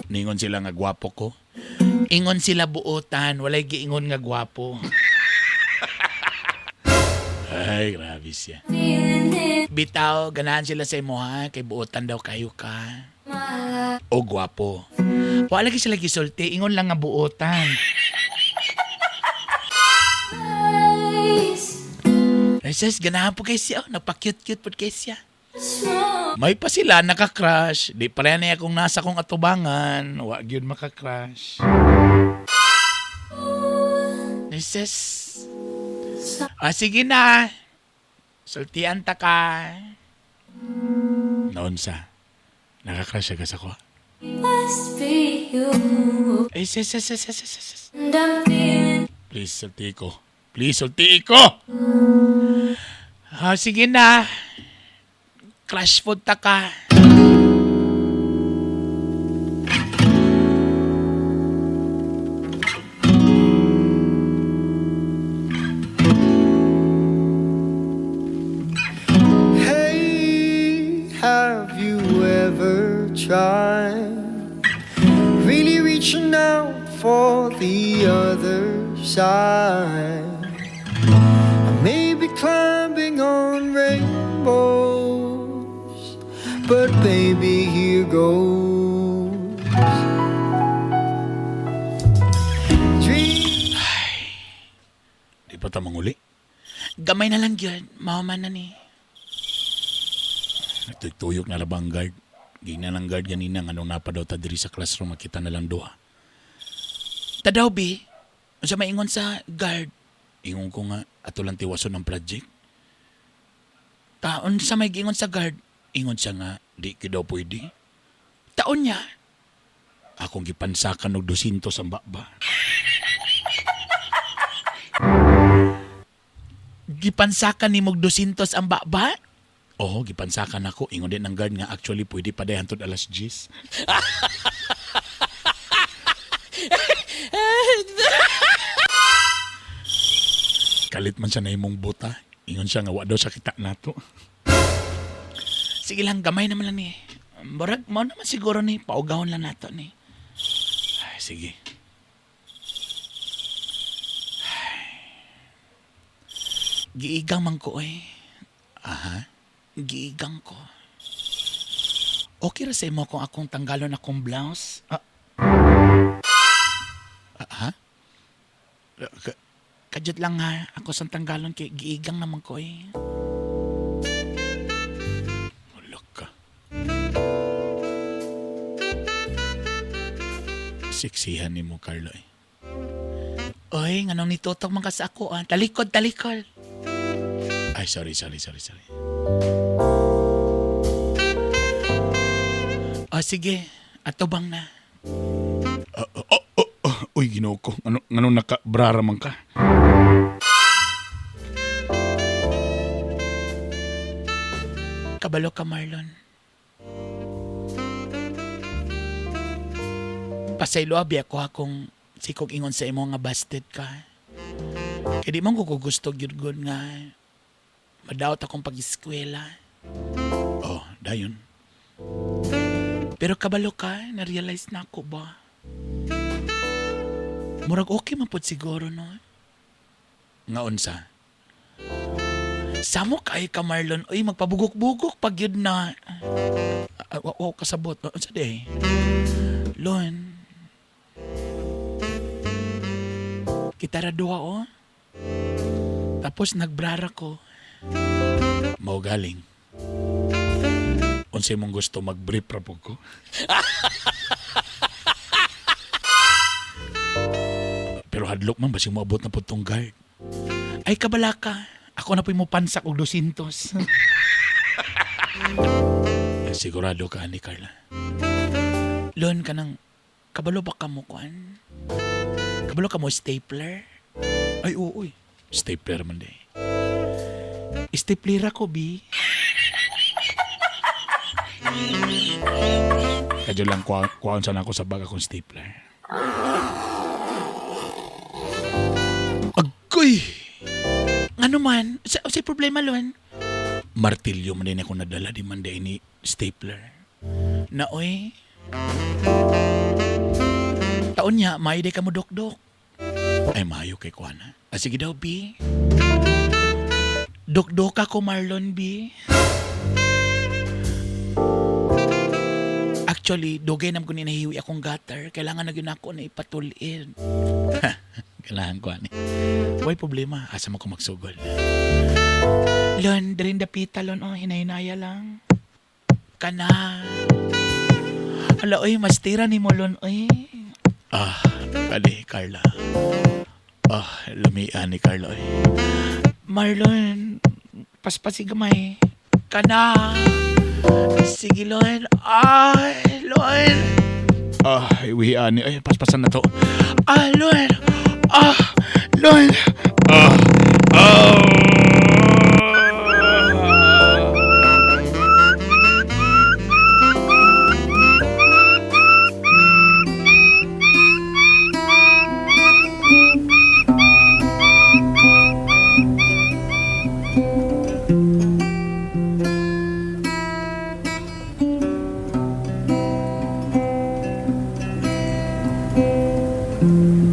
Ningon sila nga gwapo ko. Ingon sila buotan, walay giingon nga gwapo. Ay, grabe siya. Bitaw, ganahan sila sa imo ha, kay buotan daw kayo ka. O gwapo. Wala lagi sila gisulti, ingon lang nga buotan. Ay, sis, ganahan po kay siya. Oh, nagpa-cute-cute po kay siya. May pa sila naka-crush. Di pala niya kung nasa kong atubangan. Wa gyud maka-crush. Ay, sis. Ah, sige na. Sultian ta ka. Noon sa naka-crush siya sa ko. Ay, sis, sis, sis, sis, sis, sis. Please, sulti ko. Please, sulti ko! Ah, sige na. Crush food ta ka. Hey, have you ever tried really reaching out for the other side? I may be climbing on rainbows, but baby, here goes. Dream. Di pa ta manguli. Gamay na lang yun. Mahuman na ni. Nagtuyok na labang guard. Gingnan ang guard ganina nga nung napadaw ta diri sa classroom makita na lang duha. Tadaw, bi. Unsa maingon sa guard? Ingon ko nga ato lang tiwason ang project. Taon sa may giingon sa guard? Ingon siya nga di gyud daw pwede. Taon niya. Akong gipansakan og 200 ang baba. Gipansakan ni mog 200 ang baba? Oo, gipansakan ako. Ingon din ang guard nga actually pwede pa day hantod alas 10. Kalit man siya na imong buta. Ingon siya nga wa daw sa kita nato. Sige lang, gamay naman lang ni. Murag, mao naman siguro ni. Paugahon lang nato ni. Ay, sige. Giigang man ko eh. Aha. Giigang ko. Okay ra sa imo kung akong tanggalon akong blouse? Ah. Ah, ha? Kadyot lang ha. Ako sa tanggalon kay giigang naman ko eh. Ulok ka. Siksihan ni mo, Carlo eh. Oy, nganong nitutok man ka sa ako ah. Talikod, talikod. Ay, sorry, sorry, sorry, sorry. Oh, sige. Atubang na. Oh, oh, oh. Uy, Ginoo ko. Ano, nganong nakabrara man ka? Kabalo ka, Marlon. Pasaylo abi ako akong sikog ingon sa imo nga busted ka. Kaya di man ko gusto gyud gud nga madaot akong pag-eskwela. Oh, dayon. Pero kabalo ka, na-realize na ako ba? Murag okay man pod siguro, no? Nga unsa? Samo kay ka, Marlon. Uy, magpabugok-bugok pag yun na. Ah, wow, kasabot. Unsa di? Lon. Kita ra duha, oh. Tapos nagbrara ko. Mao galing. Unsay mong gusto mag-brief ra po ko? Pero hadlok man basig moabot na pud tong guard. Ay kabala ka. Ako na po'y mo pansak og 200. Eh, sigurado ka ni Carla. Lon ka nang kabalo ba ka mo kuan? Kabalo ka mo stapler? Ay oo, uy. Stapler man di. Stapler ako, bi. Kadyo lang kuhaan sana ako sa bag akong stapler. Agoy! Ano man? Sa problema, Lon? Martilyo man din ako nadala, di man din ni stapler. Na, oy. Taon niya, may di ka mo dok-dok. Ay, mayo kay kuana. Ah, sige daw, B. Dok-dok ako, Marlon, B. Actually, dugay nam ko ni nahiwi akong gutter. Kailangan na gyud ako na ipatulin. Kailangan ko ani. Way problema. Asa mo ko magsugol? Lon, dirin dapita, Lon. Oh, hinay-hinaya lang. Kana. Hala, oy, mastira ni mo, Lon, oy. Ah, kali, Carla. Ah, lumian ni Carla, oy. Marlon, paspasi gamay. Kana. Sige, Lon. Ay, Lon. Ah, iwian ni. Ay, paspasan na to. Ah, Lon. Ah, Lon. Ah, ah.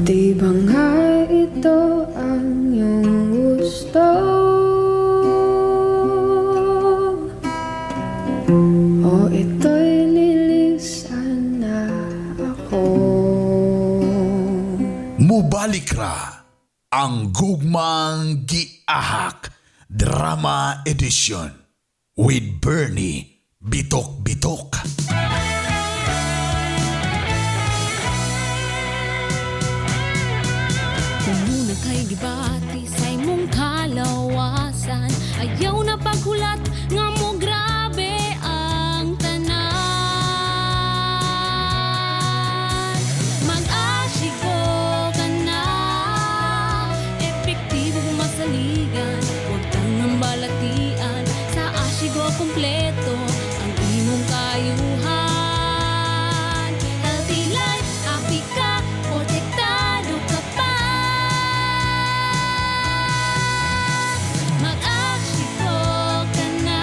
Di ba nga ito ang iyong gusto? O ito'y lilisan na ako? Mubalik ra ang Gugmang Giahak Drama Edition with Bernie Bitok Bitok. Kung kay gibati sa imong kalawasan, ayaw na paghulat nga mo grabe ang tanan. Mag-Ashigo ka na, epektibo masaligan, huwag tangang balatian. Sa Ashigo kompleto ang imong kayuhan. Healthy life, happy ka, protektado ka pa. Mag-Ashigo ka na.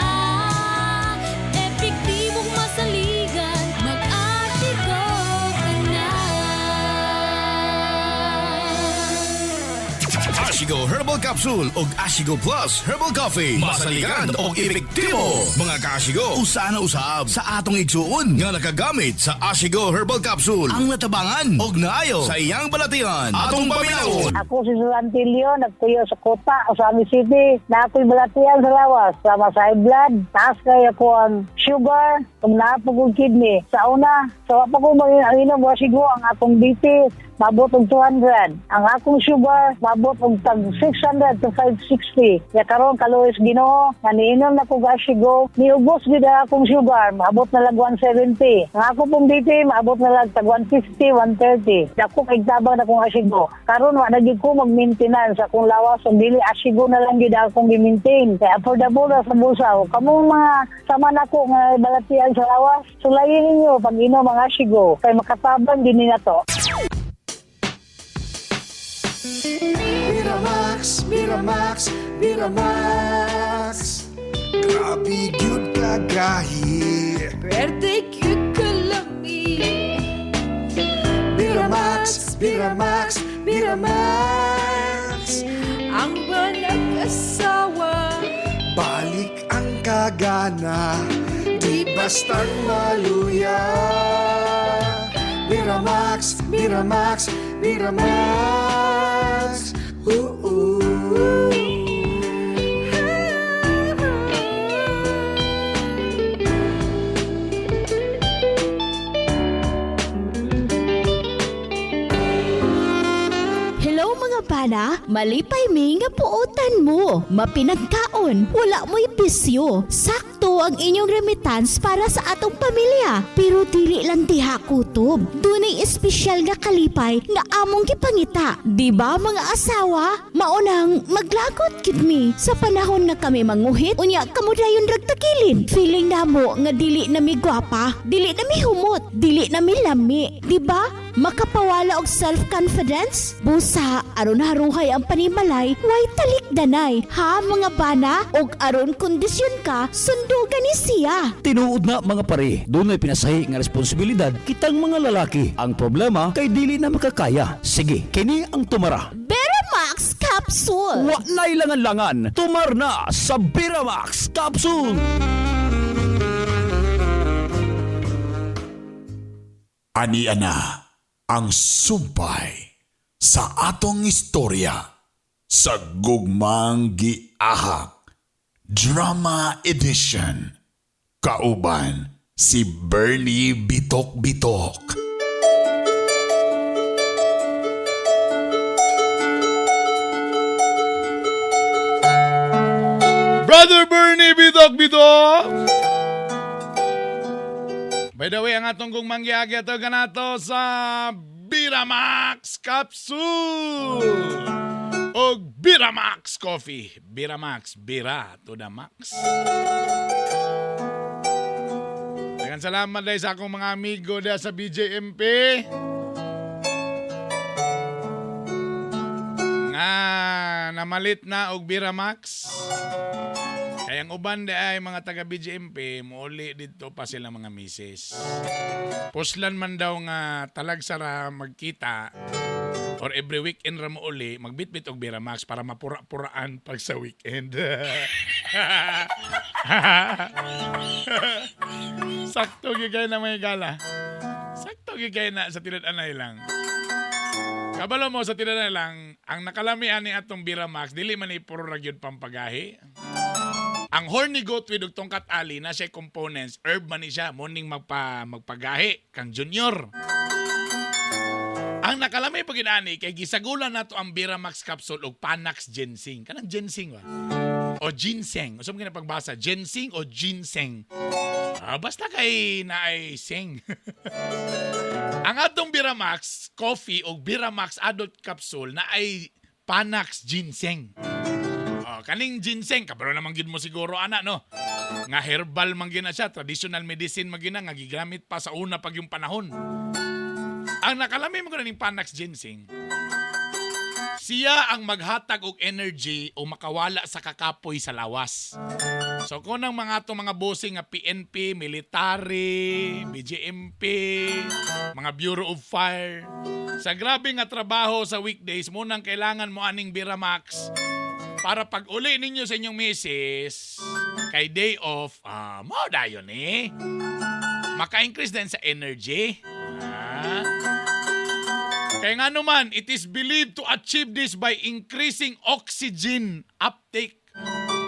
Ashigo Herbal Capsule og Ashigo Plus Herbal Coffee. Masaligan og epektibo. Mga kaashigo, usa na usab sa atong igsuon nga nakagamit sa Ashigo Herbal Capsule ang natabangan og naayo sa iyang balatian. Atong paminawon. Ako si Susan Tilio, nagtuyo sa Kota, Ozamiz City. Na ako'y balatian sa lawas. Sama sa high blood, taas kay ako ang sugar, kung naapog kong kidney. Sa una, sa wa pa ko mag-inom, wasigo ang akong BP, mabot og 200. Ang akong sugar, mabot og tag 600 to 560. Ya karon kaluoy Ginoo, nga niinom na ko Asigo, niubos gid ang akong sugar, maabot na lag 170. Ang ako pong BP, maabot na lag tag 150, 130. Dako kay tabang na kong Asigo. Karon wa na gyud ko mag-maintenance akong lawas ug dili Asigo na lang gyud akong gi-maintain. Kay affordable ra sa bulsa. O, Kamong mga sama nako nga balatian sa lawas, sulayin ninyo pag inom ang Asigo kay makatabang din ni nato. Miramax, Miramax, Miramax. Grabe gyud kagahi. Pwerte gyud kalami. Miramax, Miramax, Miramax. Ang manag-asawa. Balik ang kagana, di bastang maluya. Miramax, Miramax, Miramax. Oo. Hello mga bana, malipay mi nga puotan mo. Mapinagkaon, wala mo'y bisyo. Sakto ang inyong remittance para sa atong pamilya. Pero dili lang diha kutob. Dunay espesyal nga kalipay nga among gipangita. Di ba mga asawa? Maunang maglagot gid mi sa panahon nga kami manguhit unya kamo dayon rag tagilid. Feeling namo nga dili na mi gwapa, dili na mi humot, dili na mi lami. Di ba? Makapawala og self-confidence? Busa, aron haruhay ang panimalay, way talikdanay. Ha mga bana? Og aron kondisyon ka, sundugan ni siya. Tinuod na mga pare, dunay pinasahi nga responsibilidad kitang mga lalaki. Ang problema kay dili na makakaya. Sige, kini ang tumara. Beramax Capsule. Wa na'y langan-langan, tumar na sa Beramax Capsule. Ani ana ang sumpay sa atong istorya sa Gugmang Giahak Drama Edition. Kauban si Bernie Bitok Bitok. Brother Bernie Bitok Bitok! By the way, ang atong gugmang giagi ato kanato sa Biramax Capsule o Biramax Coffee. Biramax, Bira to the max. Daghang salamat dahil sa akong mga amigo diha sa BJMP. Nga namalit na og Biramax. Kaya ang uban di ay mga taga BJMP, muuli dito pa sila mga misis. Puslan man daw nga talag sara magkita or every weekend ra mo uli, magbitbit og Biramax para mapura-puraan pag sa weekend. Sakto gyud kay na may gala. Sakto gyud kay na sa tinud-anay lang. Kabalo mo sa tinud-anay lang, ang nakalamian ni atong Biramax dili man ni puro ra gyud pampagahi. Ang horny goat weed ug tongkat ali na siya components, herb man ni siya, morning magpagahi kang junior. Ang nakalami pag ani kay gisagulan nato ang Biramax capsule ug Panax ginseng. Kanang ginseng ba? O ginseng. Unsa man pagbasa? Ginseng o ginseng? Ah, basta kay naay seng. Ang atong Biramax coffee o Biramax adult capsule na ay Panax ginseng. Oh, kaning ginseng, kabalo naman gid mo siguro ana no. Nga herbal man gina siya, traditional medicine man gina nga gigamit pa sa una pag yung panahon. Ang nakalami mo ning Panax ginseng, siya ang maghatag og energy o makawala sa kakapoy sa lawas. So kung ang mga atong mga bossing nga PNP, military, BJMP, mga Bureau of Fire, sa grabe nga trabaho sa weekdays, munang kailangan mo aning Biramax para pag uli ninyo sa inyong misis, kay day off, mo dayon eh. Maka-increase din sa energy. Ah. Kaya nga naman, it is believed to achieve this by increasing oxygen uptake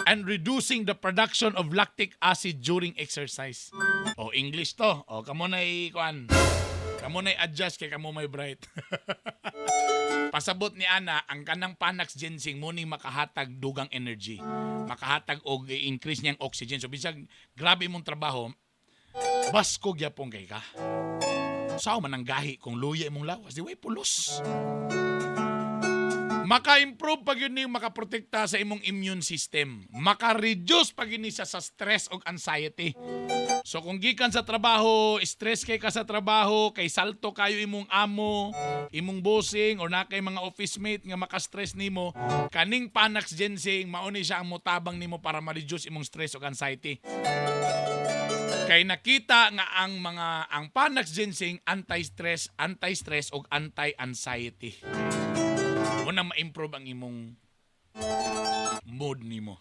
and reducing the production of lactic acid during exercise. O, English to. O, kamo na kuan. Kamo na adjust kay kamo may bright. Pasabot ni Ana, ang kanang Panax ginseng muning makahatag dugang energy. Makahatag og increase niyang oxygen. So bisag grabe imong trabaho, basko gyapon kay ka. Sao man ang gahi kung luya imong lawas, di way pulos. Maka-improve pag yun ni makaprotekta sa imong immune system. Maka-reduce pag yun ni siya sa stress o anxiety. So kung gikan sa trabaho, stress kay ka sa trabaho, kay salto kayo imong amo, imong bossing or na kay mga office mate nga maka-stress nimo, kaning Panax ginseng mao ni siya ang motabang nimo para ma-reduce imong stress o anxiety. Kay nakita nga ang mga ang Panax ginseng anti-stress, anti-stress ug anti-anxiety. Una ma-improve ang imong mood nimo.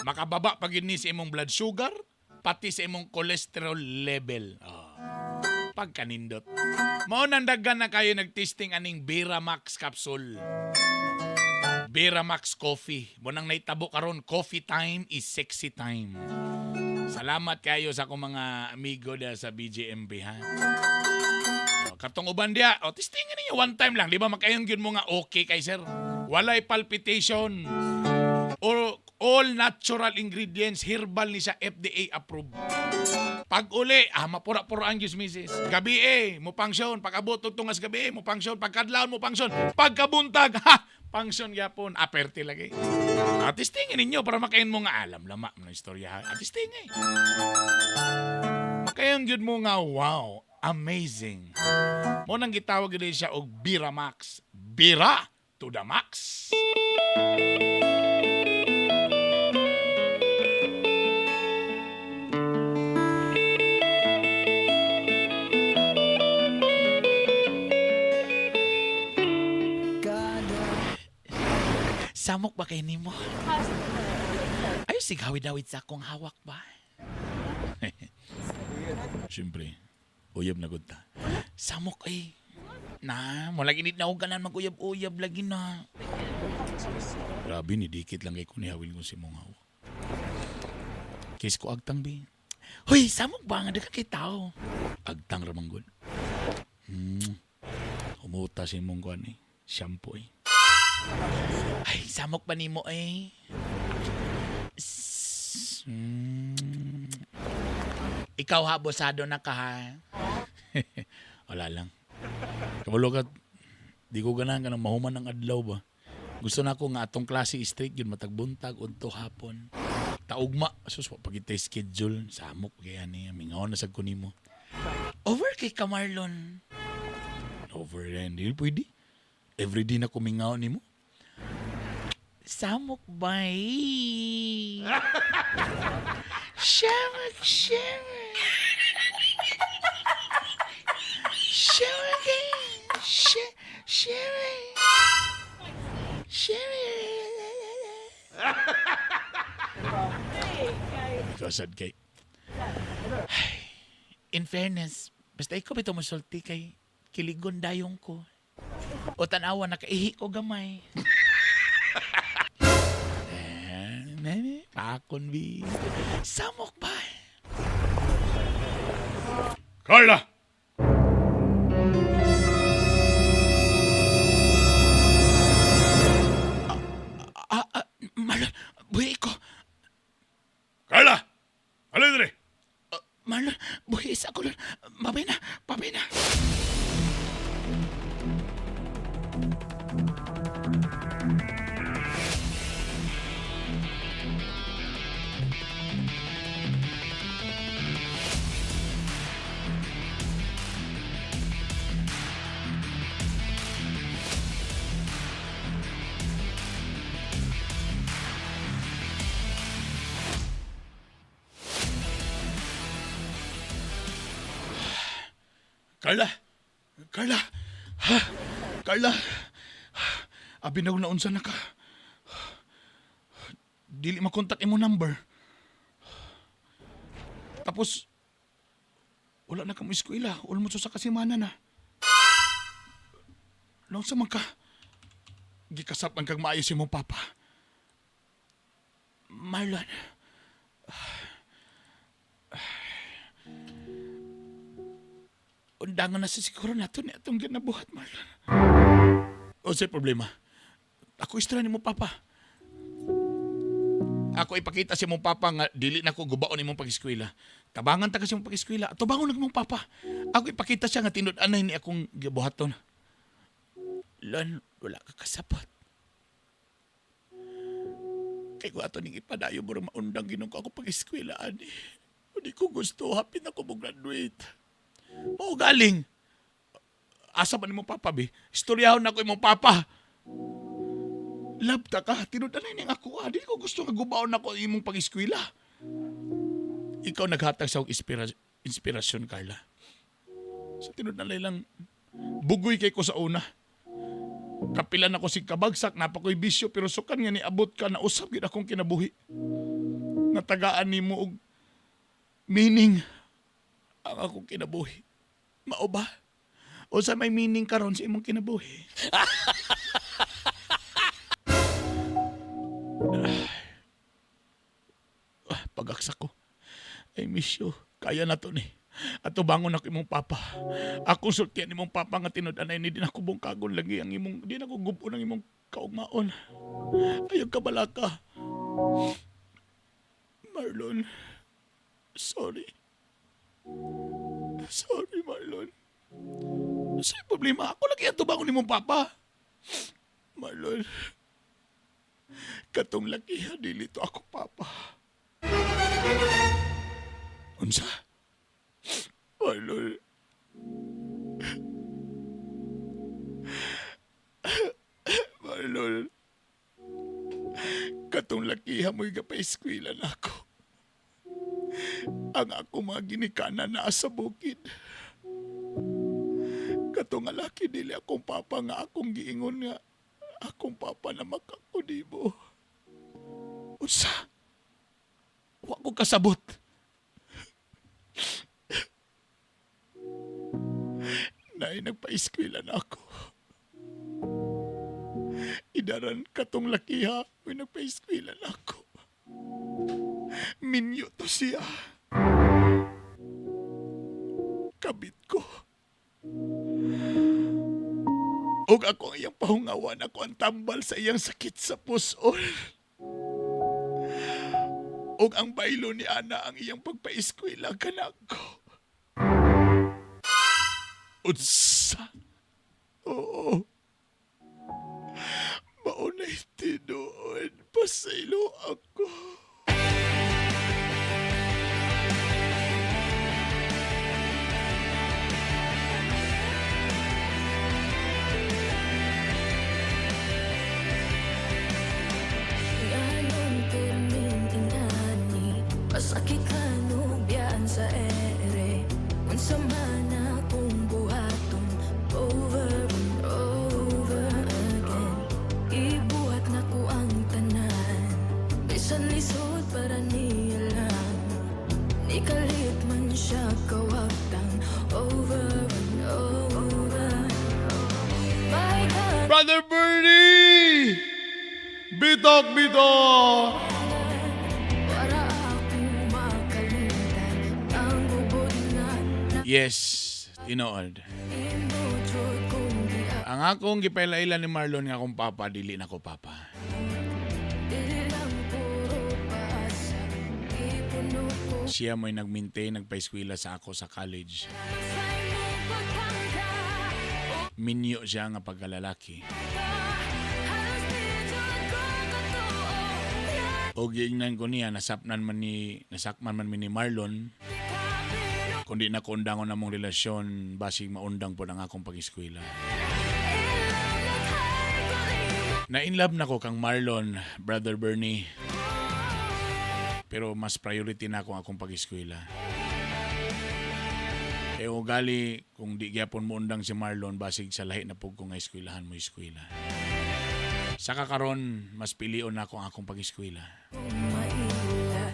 Makababa pag yun ni sa imong blood sugar, pati sa imong cholesterol level. Pagkanindot. Mao nang daghan na kayo nagtesting aning Biramax capsule. Biramax coffee. Mo nang naitabo karon, coffee time is sexy time. Salamat kayo sa akong mga amigo da sa BJMB ha. O, katong uban diya, o testingan ninyo one time lang, di ba makayon gyud mo nga okay kay sir. Walay palpitation. Or all natural ingredients, herbal ni siya, FDA approved. Pag uli, mapura-pura ang Diyos misis. Gabi eh, mo pangsyon. Pag abot og tungas gabi eh, mo pangsyon. Pagkadlawon mo pangsyon. Pagkabuntag, ha, pangsyon gyapon. Aperte lagi. At testingin ninyo para makain mo nga alam lama ng istorya. Ha. At testingin. Makayon gyud mo nga wow, amazing. Mo nang gitawag gyud siya og Biramax. Bira to the max. Samok ba kay nimo? Ay, sigawid-awid sa akong hawak ba? Siyempre, uyab na gud ta. Samok ay. Na, mo lagi nit na og ganan mag-uyab-uyab lagi na. Grabe ni dikit lang kay kunihawil ko si mong hawak. Kiss ko agtang bi. Hoy, samok ba nga daghan kay tao? Agtang ra man gud. Humuta si mong kuan eh. Shampoo eh. Ay, samok ba nimo eh? Ikaw ha, bosado na ka ha. Wala lang. Kabalo ka, di ko ganahan ka ng mahuman ng adlaw ba. Gusto na ako nga atong klase straight yun, matagbuntag, unto hapon. Taugma, sus, wa pag itay schedule, samok, kaya niya, mingaw na sa kunimo. Over kay ka, Marlon. Over yan, di pwede. Everyday na kumingaw nimo. Samok bay. Samok, samok. Samok, samok. Samok. Ikaw sad kay. Ay, in fairness, basta ikaw bitaw mosulti kay kiligon dayong ko. O tanawa, nakaihi ko gamay. Eh, pakon bi. Samok ba? Carla! Marlon, buhi ko. Carla! Alin diri? Marlon, buhi sa ako. Babay na, babay na. Carla! Carla! Ha? Carla! Abi na unsa na ka. Dili makontak imo number. Tapos, wala na ka mo eskwela. Almost sa kasimana na. Naunsa man ka? Gikasap ang kag maayo si mong papa. Marlon. Undangan na sa siguro nato ni atong ginabuhat, Marlon. O sa problema. Ako istorya ni mo papa. Ako ipakita si mong papa nga dili na ko gubaon imong pag-eskwela. Tabangan ta kasi mong pag-eskwela. Tubangon na mong papa. Ako ipakita siya nga tinud-anay ni akong gibuhaton. Lan, wala ka kasapot. Kay ko ato ning ipadayo mo maundang ginong ko ako pag-eskwela ani. Hindi ko gusto, hapit na ko mo graduate. Mao galing. Asa man imong papa bi? Istoryahon na ko imong papa. Love ta ka, tinud-anay ning ako. Ah. Dili ko gusto nga gubaon ako imong pag-eskwela. Ikaw naghatag sa akong inspirasyon, Carla. Sa tinud-anay lang, bugoy kay ko sa una. Kapilan ako si kabagsak, napakoy bisyo, pero sukan nga niabot ka, nausap gid akong kinabuhi. Natagaan nimo og meaning ang akong kinabuhi. Mao ba? O sa may meaning karon sa imong kinabuhi? Ah, pagaksak ko. I miss you. Kaya na to ni. At bangon ako imong papa. Ako sultian imong papa nga tinud-anay ni di na ko bungkagon lagi ang imong di na ko gubon ang imong kaugmaon. Ayaw ka balaka. Marlon. Sorry. Sorry, Marlon. Sa problema, ako lagi ato bangon imong papa. Marlon. Katong lakiha dili to ako papa. Unsa? Marlon. Marlon. Katong lakiha mo'y gapa-eskwela na ako. Ang ako mga ginikanan naa sa bukid. Katong nga laki dili akong papa nga akong giingon nga akong papa na makakunibo. Unsa? Wa ko kasabot. Nay, nagpa-eskwela na ako. Idaran katong lakiha, may nagpa-eskwela na ako. Minyo to siya. Kabit ko. Og ako ang iyang pahungawan, ako ang tambal sa iyang sakit sa pusol. Og ang baylo ni Ana ang iyang pagpa-eskwela kanako. Unsa? Oo. Maunay tinuod. Pasaylo ako. Nganong pirming ingani, masakit kanubyan sa ere. Unsa man akong buhaton, over and over again. Ibuhat na ko ang tanan, bisan lisod para niya lang. Nikalit man siya kawagtang, over and over. My God. Brother Bernie! Bitok, bitok! Para akong makalimtan ang gubot na Yes, tinuod. Imujod kong giap. Ang akong gipailailan ni Marlon nga akong papa, dili na ko papa. Dili lang puro paasa, ipuno ko. Siya mo'y nag-maintain, nagpa-eskwela sa ako sa college. Sa imong pagtangka, Minyo siya nga pagkalalaki. halos di jud ko katuo. O giingnan ko niya, nasakman man mi ni Marlon. Kundi na ko undangon namong relasyon, basig maundang po ang akong pag-eskwela. Na in love na ko kang Marlon, Brother Bernie. Pero mas priority na ako ang akong pag-eskwela. Kay ugali, kung di gyapon mo undang si Marlon, basig sa lahi na pug ko nga eskwelahan mo eskwela. Saka karon mas pilion na ako ang akong pag-eskwela.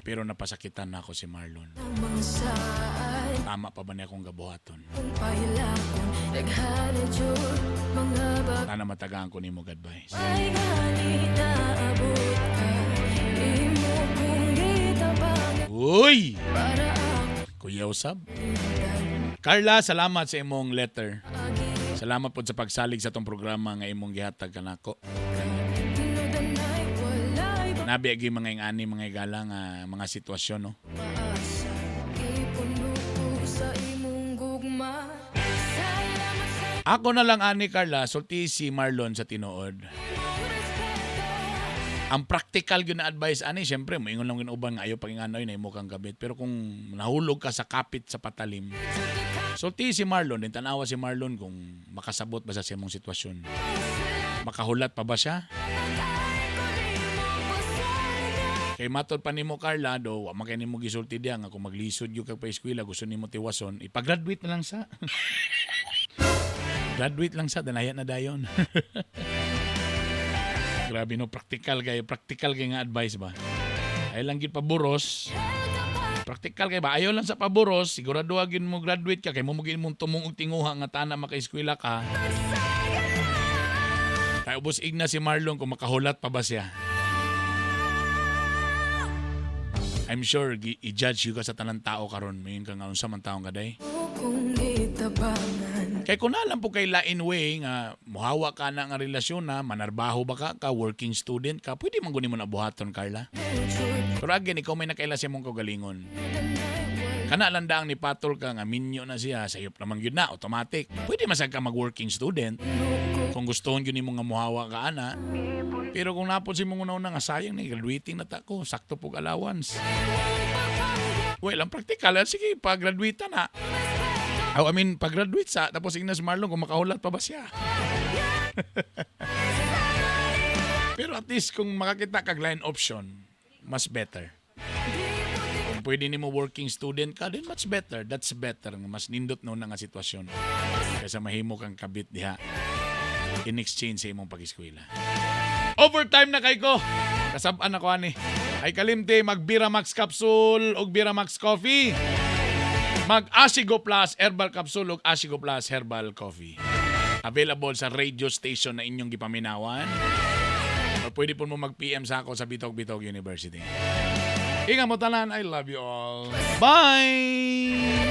Pero napasakitan na ako si Marlon. Tama pa ba niya akong gabuhaton? Sana matagaan ko nimo advice. Uy! Kuya Usab. Carla, salamat sa imong letter. Salamat po sa pagsalig sa atong programa nga imong gihatag kanako. Nabi agi mga ingani, mga igala nga mga sitwasyon, no. Ako na lang ani, Carla, sulti si Marlon sa tinuod. Ang practical gyud na advice ani, syempre moingon lang gyud uban nga ayo pag-inganoy na imo kang gabit, pero kung nahulog ka sa kapit sa patalim, sulti si Marlon din, tanawa si Marlon kung makasabot ba sa imong sitwasyon. Makahulat pa ba siya? Kay matod pa nimo, Carla, do wa man kay nimo gisulti diha nga kung maglisod gyud kag pa-eskwela, gusto nimo tiwason, ipa-graduate na lang sa. Graduate lang sa, danaya na dayon. Grabe no, practical kay nga advice ba. Ay lang gid paburos. Practical kay ba? Ayaw lang sa paburos, sigurado agin mo graduate ka kay mo mo mong tumong og tinguha nga tana maka-eskwela ka. Kay ubos igna si Marlon kung makahulat pa ba siya. I'm sure i-judge you ka sa tanan tao karon, mayon ka nga unsa man taong kaday. Kay kung alam po kay lain way nga muhawa ka na nga relasyon na manarbaho ba ka, ka working student ka, pwede man guni mo na buhaton, Carla. Pero again, ikaw may nakaila sa imong kaugalingon. Kana lang daang ni patol ka nga minyo na siya, sayop naman gyud na automatic. Pwede man sad ka mag-working student kung gustohon gyud nimo nga muhawa ka ana. Pero kung napod si mong una-una nga sayang ni graduating na ta ko, sakto pug allowance. Well, ang practical, sige, pag-graduate na. Oh, I mean, pag-graduate sa, tapos ingna si Marlon kung makahulat pa ba siya. Pero at least kung makakita kag line option, mas better. Kung pwede nimo working student ka, then much better. That's better. Nga mas nindot no na nga sitwasyon. Kaysa mahimo kang kabit diha in exchange sa imong pag-eskwela. Overtime na kay ko. Kasab-an ako ani. Ay kalimte mag Biramax capsule ug Biramax coffee. Mag Asigo Plus herbal capsule ug Asigo Plus herbal coffee. Available sa radio station na inyong gipaminawan. Or pwede po mo mag-PM sa ako sa Bitog Bitog University. Ingat mo tanan. I love you all. Bye!